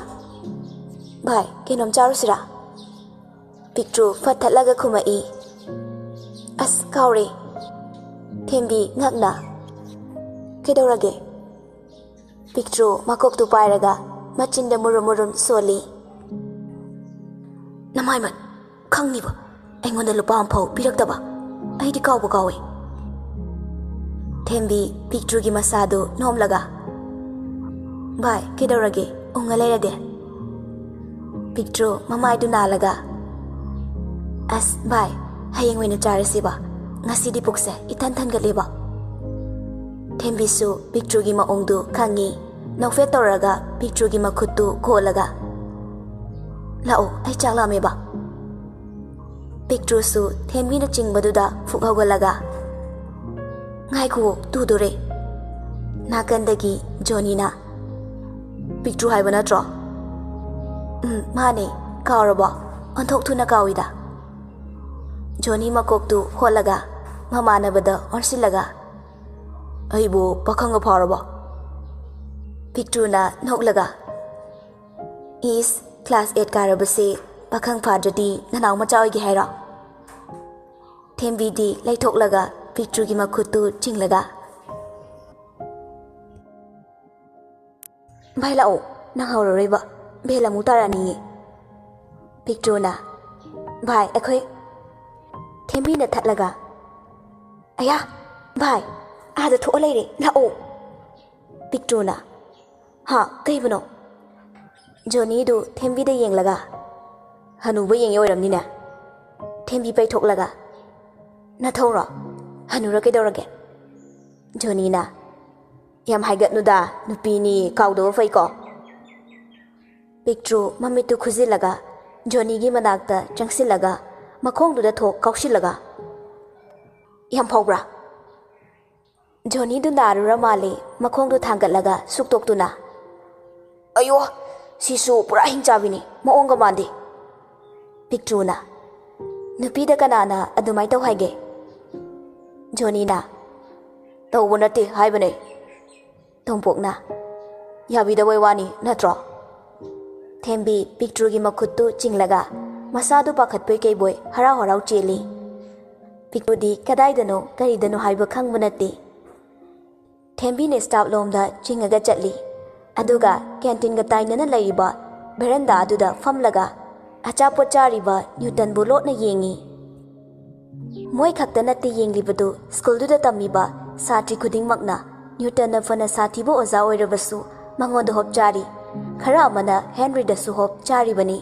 "ꯚꯥꯏ, ꯀꯩꯅꯣꯝ ꯆꯥꯔꯨꯁꯤꯔꯥ?" ꯄꯤꯛꯇ꯭ꯔꯨ ꯐꯠ ꯊꯠꯂꯒ ꯈꯨꯝꯃꯛꯏ, "ꯑꯁ, ꯀꯥꯎꯔꯦ"꯫ ꯊꯦꯝꯕꯤ ꯉꯛꯅ, "ꯀꯩꯗꯧꯔꯒꯦ?" ꯄꯤꯛꯇ꯭ꯔꯨ ꯃꯀꯣꯛꯇꯨ ꯄꯥꯏꯔꯒ ꯃꯆꯤꯟꯗ ꯃꯨꯔꯨꯝ ꯃꯨꯔꯨꯝ ꯁꯣꯜꯂꯤ꯫ "ꯅꯃꯥꯏꯃꯠ, ꯈꯪꯉꯤꯕ? ꯑꯩꯉꯣꯟꯗ ꯂꯨꯄꯥ ꯑꯃꯐꯥꯎ ꯄꯤꯔꯛꯇꯕ꯫ ꯑꯩꯗꯤ ꯀꯥꯎꯕ ꯀꯥꯎꯏ"꯫ ꯊꯦꯝꯕꯤ ꯄꯤꯛꯇ꯭ꯔꯨꯒꯤ ꯃꯁꯥꯗꯨ ꯅꯣꯝꯂꯒ, "ꯚꯥꯏ, ꯀꯩꯗꯧꯔꯒꯦ? ꯎꯪꯉ ꯂꯩꯔꯗꯤ"꯫ ꯄꯤꯛꯇ꯭ꯔꯨ ꯃꯃꯥꯏꯗꯨ ꯅꯥꯜꯂꯒ, "ꯑꯁ ꯚꯥꯏ, ꯍꯌꯦꯡ ꯑꯣꯏꯅ ꯆꯥꯔꯁꯤꯕ꯫ ꯉꯁꯤꯗꯤ ꯄꯨꯛꯁꯦ ꯏꯊꯟ ꯊꯟꯒꯠꯂꯦꯕ"꯫ ꯊꯦꯝꯕꯤꯁꯨ ꯄꯤꯛꯇ꯭ꯔꯨꯒꯤ ꯃꯑꯣꯡꯗꯨ ꯈꯪꯉꯤ꯫ ꯅꯣꯛꯐꯦꯠ ꯇꯧꯔꯒ ꯄꯤꯛꯇ꯭ꯔꯨꯒꯤ ꯃꯈꯨꯠꯇꯨ ꯀꯣꯜꯂꯒ, "ꯂꯥꯛꯑꯣ, ꯑꯩ ꯆꯥꯛ ꯂꯥꯝꯃꯦꯕ"꯫ ꯄꯤꯛꯇ꯭ꯔꯨꯁꯨ ꯊꯦꯝꯕꯤꯅ ꯆꯤꯡꯕꯗꯨꯗ ꯐꯨꯛ ꯍꯧꯒꯠꯂꯒ, "ꯉꯥꯏꯈꯨꯋꯣ, ꯇꯨꯗꯣꯔꯦ"꯫ ꯅꯥꯀꯟꯗꯒꯤ ꯖꯣꯅꯤꯅ, "ꯄꯤꯛꯇ꯭ꯔꯨ ꯍꯥꯏꯕ ꯅꯠꯇ꯭ꯔꯣ?" "ꯎꯝ, ꯃꯥꯅꯦ꯫ ꯀꯥꯎꯔꯕꯣ? ꯑꯣꯟꯊꯣꯛ ꯊꯨꯅ ꯀꯥꯎꯏꯗ"꯫ ꯖꯣꯅꯤ ꯃꯀꯣꯛꯇꯨ ꯍꯣꯠꯂꯒ, ꯃꯃꯥꯟꯅꯕꯗ ꯑꯣꯟꯁꯤꯜꯂꯒ, "ꯑꯩꯕꯨ ꯄꯥꯈꯪꯒ ꯐꯥꯔꯕꯣ?" ꯄꯤꯛꯇ꯭ꯔꯨꯅ ꯅꯣꯛꯂꯒ, "ꯏꯁ, ꯀ꯭ꯂꯥꯁ ꯑꯩꯠ ꯀꯥꯔꯕꯁꯦ ꯄꯥꯈꯪ ꯐꯥꯗ꯭ꯔꯗꯤ ꯅꯅꯥꯎ ꯃꯆꯥ ꯑꯣꯏꯒꯦ ꯍꯥꯏꯔꯣ?" ꯊꯦꯝꯕꯤꯗꯤ ꯂꯩꯊꯣꯛꯂꯒ ꯄꯤꯛꯇ꯭ꯔꯨꯒꯤ ꯃꯈꯨꯠꯇꯨ ꯆꯤꯡꯂꯒ, "ꯚꯥꯏ ꯂꯥꯛꯑꯣ, ꯅꯪ ꯍꯧꯔꯔꯣꯏꯕ, ꯕꯦꯜ ꯑꯃꯨꯛ ꯇꯥꯔꯛꯑꯅꯤꯌꯦ꯫" ꯄꯤꯛꯇ꯭ꯔꯨꯅ, "ꯚꯥꯏ, ꯑꯩꯈꯣꯏ꯫" ꯊꯦꯝꯕꯤꯅ ꯊꯠꯂꯒ, "ꯑꯌꯥ, ꯚꯥꯏ, ꯑꯥꯗ ꯊꯣꯛꯑ ꯂꯩꯔꯦ, ꯂꯥꯛꯑꯣ꯫" ꯄꯤꯛꯇ꯭ꯔꯨꯅ, "ꯍꯥ, ꯀꯩꯕꯨꯅꯣ?" ꯖꯣꯅꯤꯗꯨ ꯊꯦꯝꯕꯤꯗ ꯌꯦꯡꯂꯒ, "ꯍꯅꯨꯕ ꯌꯦꯡꯉꯦ ꯑꯣꯏꯔꯝꯅꯤꯅꯦ꯫" ꯊꯦꯝꯕꯤ ꯄꯩꯊꯣꯛꯂꯒ, "ꯅꯊꯧꯔꯣ? ꯍꯅꯨꯔ ꯀꯩꯗꯧꯔꯒꯦ?" ꯖꯣꯅꯤꯅ, "ꯌꯥꯝ ꯍꯥꯏꯒꯠꯅꯨꯗ, ꯅꯨꯄꯤꯅꯤ, ꯀꯥꯎꯗꯕ ꯐꯩꯀꯣ꯫" ꯄꯤꯛꯇ꯭ꯔꯨ ꯃꯃꯤꯠꯇꯨ ꯈꯨꯖꯤꯜꯂꯒ ꯖꯣꯅꯤꯒꯤ ꯃꯅꯥꯛꯇ ꯆꯪꯁꯤꯜꯂꯒ ꯃꯈꯣꯡꯗꯨꯗ ꯊꯣꯛ ꯀꯥꯎꯁꯤꯜꯂꯒ, "ꯌꯥꯝ ꯐꯥꯎꯕ꯭ꯔꯥ?" ꯖꯣꯅꯤꯗꯨ ꯅꯥꯔꯨꯔ ꯃꯥꯜꯂꯦ, ꯃꯈꯣꯡꯗꯨ ꯊꯥꯡꯒꯠꯂꯒ ꯁꯨꯛꯇꯣꯛꯇꯨꯅ, "ꯑꯌꯣ, ꯁꯤꯁꯨ ꯄꯨꯔꯥ ꯍꯤꯡꯆꯥꯕꯤꯅꯤ, ꯃꯑꯣꯡꯒ ꯃꯥꯟꯗꯦ꯫" ꯄꯤꯛꯇ꯭ꯔꯨꯅ, "ꯅꯨꯄꯤꯗ ꯀꯅꯥꯅ ꯑꯗꯨꯃꯥꯏ ꯇꯧ ꯍꯥꯏꯒꯦ?" ꯖꯣꯅꯤꯅ, "ꯇꯧꯕ ꯅꯠꯇꯦ ꯍꯥꯏꯕꯅꯦ꯫" ꯇꯣꯝꯄꯣꯛꯅ, "ꯌꯥꯕꯤꯗꯕꯩ ꯋꯥꯅꯤ ꯅꯠꯇ꯭ꯔꯣ?" ꯊꯦꯝꯕꯤ ꯄꯤꯛꯇ꯭ꯔꯨꯒꯤ ꯃꯈꯨꯠꯇꯨ ꯆꯤꯡꯂꯒ ꯃꯁꯥꯗꯨ ꯄꯥꯈꯠꯄꯣꯏ ꯀꯩꯕꯣꯏ ꯍꯔꯥꯎ ꯍꯔꯥꯎ ꯆꯦꯜꯂꯤ꯫ ꯄꯤꯛꯇ꯭ꯔꯨꯗꯤ ꯀꯗꯥꯏꯗꯅꯣ ꯀꯔꯤꯗꯅꯣ ꯍꯥꯏꯕ ꯈꯪꯕ ꯅꯠꯇꯦ꯫ ꯊꯦꯝꯕꯤꯅ ꯁ꯭ꯇꯥꯐ ꯂꯣꯝꯗ ꯆꯤꯡꯉꯒ ꯆꯠꯂꯤ꯫ ꯑꯗꯨꯒ ꯀꯦꯟꯇꯤꯟꯒ ꯇꯥꯏꯅꯅ ꯂꯩꯔꯤꯕ ꯚꯦꯔꯟꯗꯥ ꯑꯗꯨꯗ ꯐꯝꯂꯒ ꯑꯆꯥꯄꯣꯠ ꯆꯥꯔꯤꯕ ꯅ꯭ꯌꯨꯇꯟꯕꯨ ꯂꯣꯠꯅ ꯌꯦꯡꯉꯤ꯫ ꯃꯣꯏ ꯈꯛꯇ ꯅꯠꯇꯦ ꯌꯦꯡꯂꯤꯕꯗꯨ, ꯁ꯭ꯀꯨꯜꯗꯨꯗ ꯇꯝꯃꯤꯕ ꯁꯥꯇ꯭ꯔꯤ ꯈꯨꯗꯤꯡꯃꯛꯅ꯫ ꯅ꯭ꯌꯨꯇꯟꯅ ꯐꯅ ꯁꯥꯊꯤꯕ ꯑꯣꯖꯥ ꯑꯣꯏꯔꯕꯁꯨ ꯃꯉꯣꯟꯗ ꯍꯣꯞ ꯆꯥꯔꯤ꯫ ꯈꯔ ꯑꯃꯅ ꯍꯦꯟꯔꯤꯗꯁꯨ ꯍꯣꯞ ꯆꯥꯔꯤꯕꯅꯤ꯫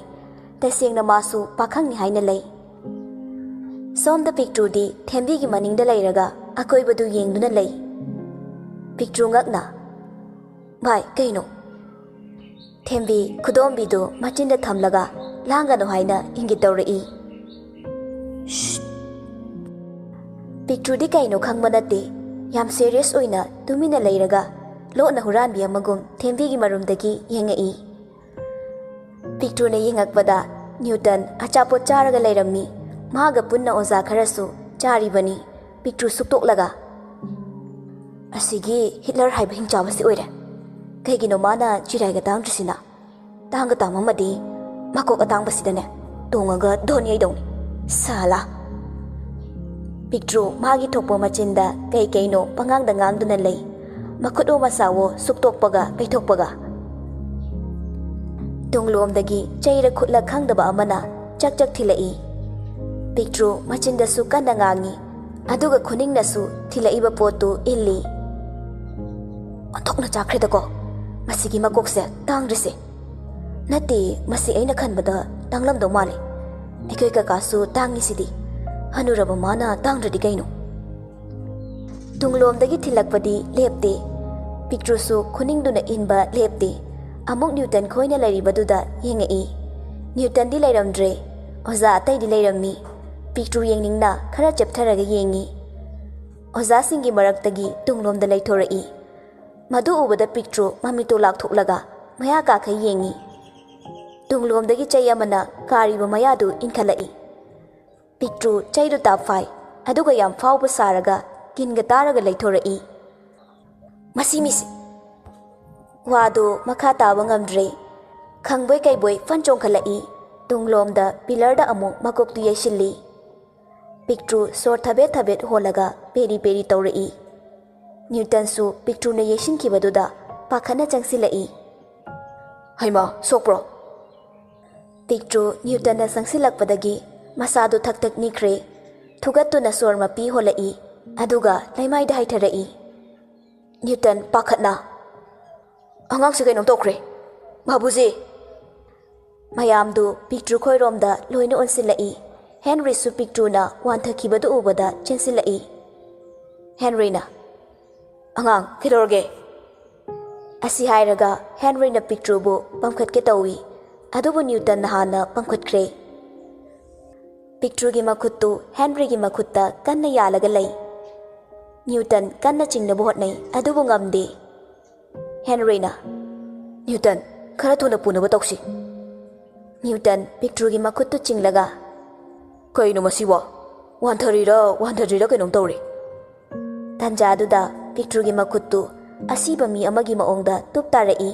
ꯇꯁꯦꯡꯅ ꯃꯥꯁꯨ ꯄꯥꯈꯪꯅꯤ ꯍꯥꯏꯅ ꯂꯩ꯫ ꯁꯣꯝꯗ ꯄꯤꯛꯇ꯭ꯔꯨꯗꯤ ꯊꯦꯝꯕꯤꯒꯤ ꯃꯅꯤꯡꯗ ꯂꯩꯔꯒ ꯑꯀꯣꯏꯕꯗꯨ ꯌꯦꯡꯗꯨꯅ ꯂꯩ꯫ ꯄꯤꯛꯇ꯭ꯔꯨ ꯉꯛꯅ, "ꯚꯥꯏ, ꯀꯩꯅꯣ?" ꯊꯦꯝꯕꯤ ꯈꯨꯗꯣꯝꯕꯤꯗꯨ ꯃꯆꯤꯟꯗ ꯊꯝꯂꯒ, "ꯂꯥꯡꯒꯅꯨ" ꯍꯥꯏꯅ ꯏꯪꯒꯤꯠ ꯇꯧꯔꯛꯏ꯫ "ꯁ꯭ꯁ!" ꯄꯤꯛꯇ꯭ꯔꯨꯗꯤ ꯀꯩꯅꯣ ꯈꯪꯕ ꯅꯠꯇꯦ꯫ ꯌꯥꯝ ꯁꯦꯔꯤꯌꯁ ꯑꯣꯏꯅ ꯇꯨꯃꯤꯟꯅ ꯂꯩꯔꯒ ꯂꯣꯠꯅ ꯍꯨꯔꯥꯟꯕꯤ ꯑꯃꯒꯨꯝ ꯊꯦꯝꯕꯤꯒꯤ ꯃꯔꯨꯝꯗꯒꯤ ꯌꯦꯡꯉꯛꯏ꯫ ꯄꯤꯛꯇ꯭ꯔꯨꯅ ꯌꯦꯡꯉꯛꯄꯗ ꯅ꯭ꯌꯨꯇꯟ ꯑꯆꯥꯄꯣꯠ ꯆꯥꯔꯒ ꯂꯩꯔꯝꯃꯤ꯫ ꯃꯥꯒ ꯄꯨꯟꯅ ꯑꯣꯖꯥ ꯈꯔꯁꯨ ꯆꯥꯔꯤꯕꯅꯤ꯫ ꯄꯤꯛꯇ꯭ꯔꯨ ꯁꯨꯛꯇꯣꯛꯂꯒ, "ꯑꯁꯤꯒꯤ ꯍꯤꯠꯂꯔ ꯍꯥꯏꯕ ꯍꯤꯡꯆꯥꯕꯁꯤ ꯑꯣꯏꯔꯦ꯫ ꯀꯩꯒꯤꯅꯣ ꯃꯥꯅ ꯆꯤꯔꯥꯏꯒ ꯇꯥꯡꯗ꯭ꯔꯤꯁꯤꯅ? ꯇꯥꯡꯒ ꯇꯥꯡꯉꯝꯃꯗꯤ ꯃꯀꯣꯛ ꯑꯇꯥꯡꯕꯁꯤꯗꯅꯦ ꯇꯣꯡꯉꯒ ꯙꯣꯟ ꯌꯩꯗꯧꯅꯤ꯫ ꯁꯥꯂꯥ!" ꯄꯤꯛꯇ꯭ꯔꯨ ꯃꯥꯒꯤ ꯊꯣꯛꯄ ꯃꯆꯤꯟꯗ ꯀꯩ ꯀꯩꯅꯣ ꯄꯉꯥꯡꯗ ꯉꯥꯡꯗꯨꯅ ꯂꯩ꯫ ꯃꯈꯨꯠꯋꯣ ꯃꯁꯥꯋꯣ ꯁꯨꯛꯇꯣꯛꯄꯒ ꯀꯩꯊꯣꯛꯄꯒ꯫ ꯇꯨꯡꯂꯣꯝꯗꯒꯤ ꯆꯩꯔ ꯈꯨꯠꯂ ꯈꯪꯗꯕ ꯑꯃꯅ ꯆꯛ ꯆꯛ ꯊꯤꯜꯂꯛꯏ꯫ ꯄꯤꯛꯇ꯭ꯔꯨ ꯃꯆꯤꯟꯗꯁꯨ ꯀꯟꯅ ꯉꯥꯡꯉꯤ, ꯑꯗꯨꯒ ꯈꯨꯅꯤꯡꯅꯁꯨ ꯊꯤꯜꯂꯛꯏꯕ ꯄꯣꯠꯇꯨ ꯏꯜꯂꯤ꯫ "ꯑꯣꯟꯊꯣꯛꯅ ꯆꯥꯛꯈ꯭ꯔꯦꯗꯀꯣ, ꯃꯁꯤꯒꯤ ꯃꯀꯣꯛꯁꯦ ꯇꯥꯡꯗ꯭ꯔꯤꯁꯦ꯫ ꯅꯠꯇꯦ, ꯃꯁꯤ ꯑꯩꯅ ꯈꯟꯕꯗ ꯇꯥꯡꯂꯝꯗꯧ ꯃꯥꯜꯂꯦ꯫ ꯑꯩꯈꯣꯏ ꯀꯀꯥꯁꯨ ꯇꯥꯡꯉꯤꯁꯤꯗꯤ꯫ ꯍꯅꯨꯔꯕ ꯃꯥꯅ ꯇꯥꯡꯗ꯭ꯔꯗꯤ ꯀꯩꯅꯣ?" ꯇꯨꯡꯂꯣꯝꯗꯒꯤ ꯊꯤꯜꯂꯛꯄꯗꯤ ꯂꯦꯞꯇꯦ꯫ ꯄꯤꯛꯇ꯭ꯔꯨꯁꯨ ꯈꯨꯅꯤꯡꯗꯨꯅ ꯏꯟꯕ ꯂꯦꯞꯇꯦ꯫ ꯑꯃꯨꯛ ꯅ꯭ꯌꯨꯇꯟ ꯈꯣꯏꯅ ꯂꯩꯔꯤꯕꯗꯨꯗ ꯌꯦꯡꯉꯛꯏ꯫ ꯅ꯭ꯌꯨꯇꯟꯗꯤ ꯂꯩꯔꯝꯗ꯭ꯔꯦ꯫ ꯑꯣꯖꯥ ꯑꯇꯩꯗꯤ ꯂꯩꯔꯝꯃꯤ꯫ ꯄꯤꯛꯇ꯭ꯔꯨ ꯌꯦꯡꯅꯤꯡꯅ ꯈꯔ ꯆꯦꯞꯊꯔꯒ ꯌꯦꯡꯉꯤ꯫ ꯑꯣꯖꯥꯁꯤꯡꯒꯤ ꯃꯔꯛꯇꯒꯤ ꯇꯨꯡꯂꯣꯝꯗ ꯂꯩꯊꯣꯔꯛꯏ꯫ ꯃꯗꯨ ꯎꯕꯗ ꯄꯤꯛꯇ꯭ꯔꯨ ꯃꯃꯤꯠꯇꯨ ꯂꯥꯎꯊꯣꯛꯂꯒ ꯃꯌꯥ ꯀꯥꯈꯩ ꯌꯦꯡꯉꯤ꯫ ꯇꯨꯡꯂꯣꯝꯗꯒꯤ ꯆꯩ ꯑꯃꯅ ꯀꯥꯔꯤꯕ ꯃꯌꯥꯗꯨ ꯏꯟꯈꯠꯂꯛꯏ꯫ ꯄꯤꯛꯇ꯭ꯔꯨ ꯆꯩꯗꯨ ꯇꯥꯞꯐꯥꯏ, ꯑꯗꯨꯒ ꯌꯥꯝ ꯐꯥꯎꯕ ꯁꯥꯔꯒ ꯀꯤꯟꯒ ꯇꯥꯔꯒ ꯂꯩꯊꯣꯔꯛꯏ꯫ "ꯃꯁꯤ ꯃꯤꯁꯤ!" ꯋꯥꯗꯨ ꯃꯈꯥ ꯇꯥꯕ ꯉꯝꯗ꯭ꯔꯦ꯫ ꯈꯪꯕꯣꯏ ꯀꯩꯕꯣꯏ ꯐꯟ ꯆꯣꯡꯈꯠꯂꯛꯏ꯫ ꯇꯨꯡꯂꯣꯝꯗ ꯄꯤꯂꯔꯗ ꯑꯃꯨꯛ ꯃꯀꯣꯛꯇꯨ ꯌꯩꯁꯤꯜꯂꯤ꯫ ꯄꯤꯛꯇ꯭ꯔꯨ ꯁꯣꯔ ꯊꯕꯦꯠ ꯊꯕꯦꯠ ꯍꯣꯜꯂꯒ ꯄꯦꯔꯤ ꯄꯦꯔꯤ ꯇꯧꯔꯛꯏ꯫ ꯅ꯭ꯌꯨꯇꯟꯁꯨ ꯄꯤꯛꯇ꯭ꯔꯨꯅ ꯌꯩꯁꯤꯟꯈꯤꯕꯗꯨꯗ ꯄꯥꯈꯠꯅ ꯆꯪꯁꯤꯜꯂꯛꯏ꯫ "ꯍꯩꯃꯥ, ꯁꯣꯛꯄ꯭ꯔꯣ?" ꯄꯤꯛꯇ꯭ꯔꯨ ꯅ꯭ꯌꯨꯇꯟꯅ ꯆꯪꯁꯤꯜꯂꯛꯄꯗꯒꯤ ꯃꯁꯥꯗꯨ ꯊꯛ ꯊꯛ ꯅꯤꯛꯈ꯭ꯔꯦ꯫ ꯊꯨꯒꯠꯇꯨꯅ ꯁꯣꯔ ꯃꯄꯤ ꯍꯣꯜꯂꯛꯏ, ꯑꯗꯨꯒ ꯂꯩꯃꯥꯏꯗ ꯍꯩꯊꯔꯛꯏ꯫ ꯅ꯭ꯌꯨꯇꯟ ꯄꯥꯈꯠꯅ, "ꯑꯉꯥꯡꯁꯦ ꯀꯩꯅꯣꯝ ꯇꯧꯈ꯭ꯔꯦ, ꯕꯥꯕꯨꯖꯤ!" ꯃꯌꯥꯝꯗꯨ ꯄꯤꯛꯇ꯭ꯔꯨ ꯈꯣꯏꯔꯣꯝꯗ ꯂꯣꯏꯅ ꯑꯣꯟꯁꯤꯜꯂꯛꯏ꯫ ꯍꯦꯟꯔꯤꯁꯨ ꯄꯤꯛꯇ꯭ꯔꯨꯅ ꯋꯥꯟꯊꯈꯤꯕꯗꯨ ꯎꯕꯗ ꯆꯦꯟꯁꯤꯜꯂꯛꯏ꯫ ꯍꯦꯟꯔꯤꯅ, "ꯑꯉꯥꯡ, ꯀꯩꯗꯧꯔꯒꯦ?" ꯑꯁꯤ ꯍꯥꯏꯔꯒ ꯍꯦꯟꯔꯤꯅ ꯄꯤꯛꯇ꯭ꯔꯨꯕꯨ ꯄꯝꯈꯠꯀꯦ ꯇꯧꯏ, ꯑꯗꯨꯕꯨ ꯅ꯭ꯌꯨꯇꯟꯅ ꯍꯥꯟꯅ ꯄꯝꯈꯠꯈ꯭ꯔꯦ꯫ ꯄꯤꯛꯇ꯭ꯔꯨꯒꯤ ꯃꯈꯨꯠꯇꯨ ꯍꯦꯟꯔꯤꯒꯤ ꯃꯈꯨꯠꯇ ꯀꯟꯅ ꯌꯥꯜꯂꯒ ꯂꯩ꯫ ꯅ꯭ꯌꯨꯇꯟ ꯀꯟꯅ ꯆꯤꯡꯅꯕ ꯍꯣꯠꯅꯩ, ꯑꯗꯨꯕꯨ ꯉꯝꯗꯦ꯫ ꯍꯦꯟꯔꯤꯅ, "ꯅ꯭ꯌꯨꯇꯟ, ꯈꯔ ꯊꯨꯅ ꯄꯨꯅꯕ ꯇꯧꯁꯤ꯫" ꯅ꯭ꯌꯨꯇꯟ ꯄꯤꯛꯇ꯭ꯔꯨꯒꯤ ꯃꯈꯨꯠꯇꯨ ꯆꯤꯡꯂꯒ, "ꯀꯩꯅꯣ ꯃꯁꯤꯕꯣ?" ꯋꯥꯟꯊꯔꯤꯔ ꯋꯥꯟꯊꯗ꯭ꯔꯤꯔ ꯀꯩꯅꯣꯝ ꯇꯧꯔꯦ꯫ ꯇꯥꯟꯖꯥꯗꯨꯗ ꯄꯤꯛꯇ꯭ꯔꯨꯒꯤ ꯃꯈꯨꯠꯇꯨ ꯑꯁꯤꯕ ꯃꯤ ꯑꯃꯒꯤ ꯃꯑꯣꯡꯗ ꯇꯨꯞ ꯇꯥꯔꯛꯏ꯫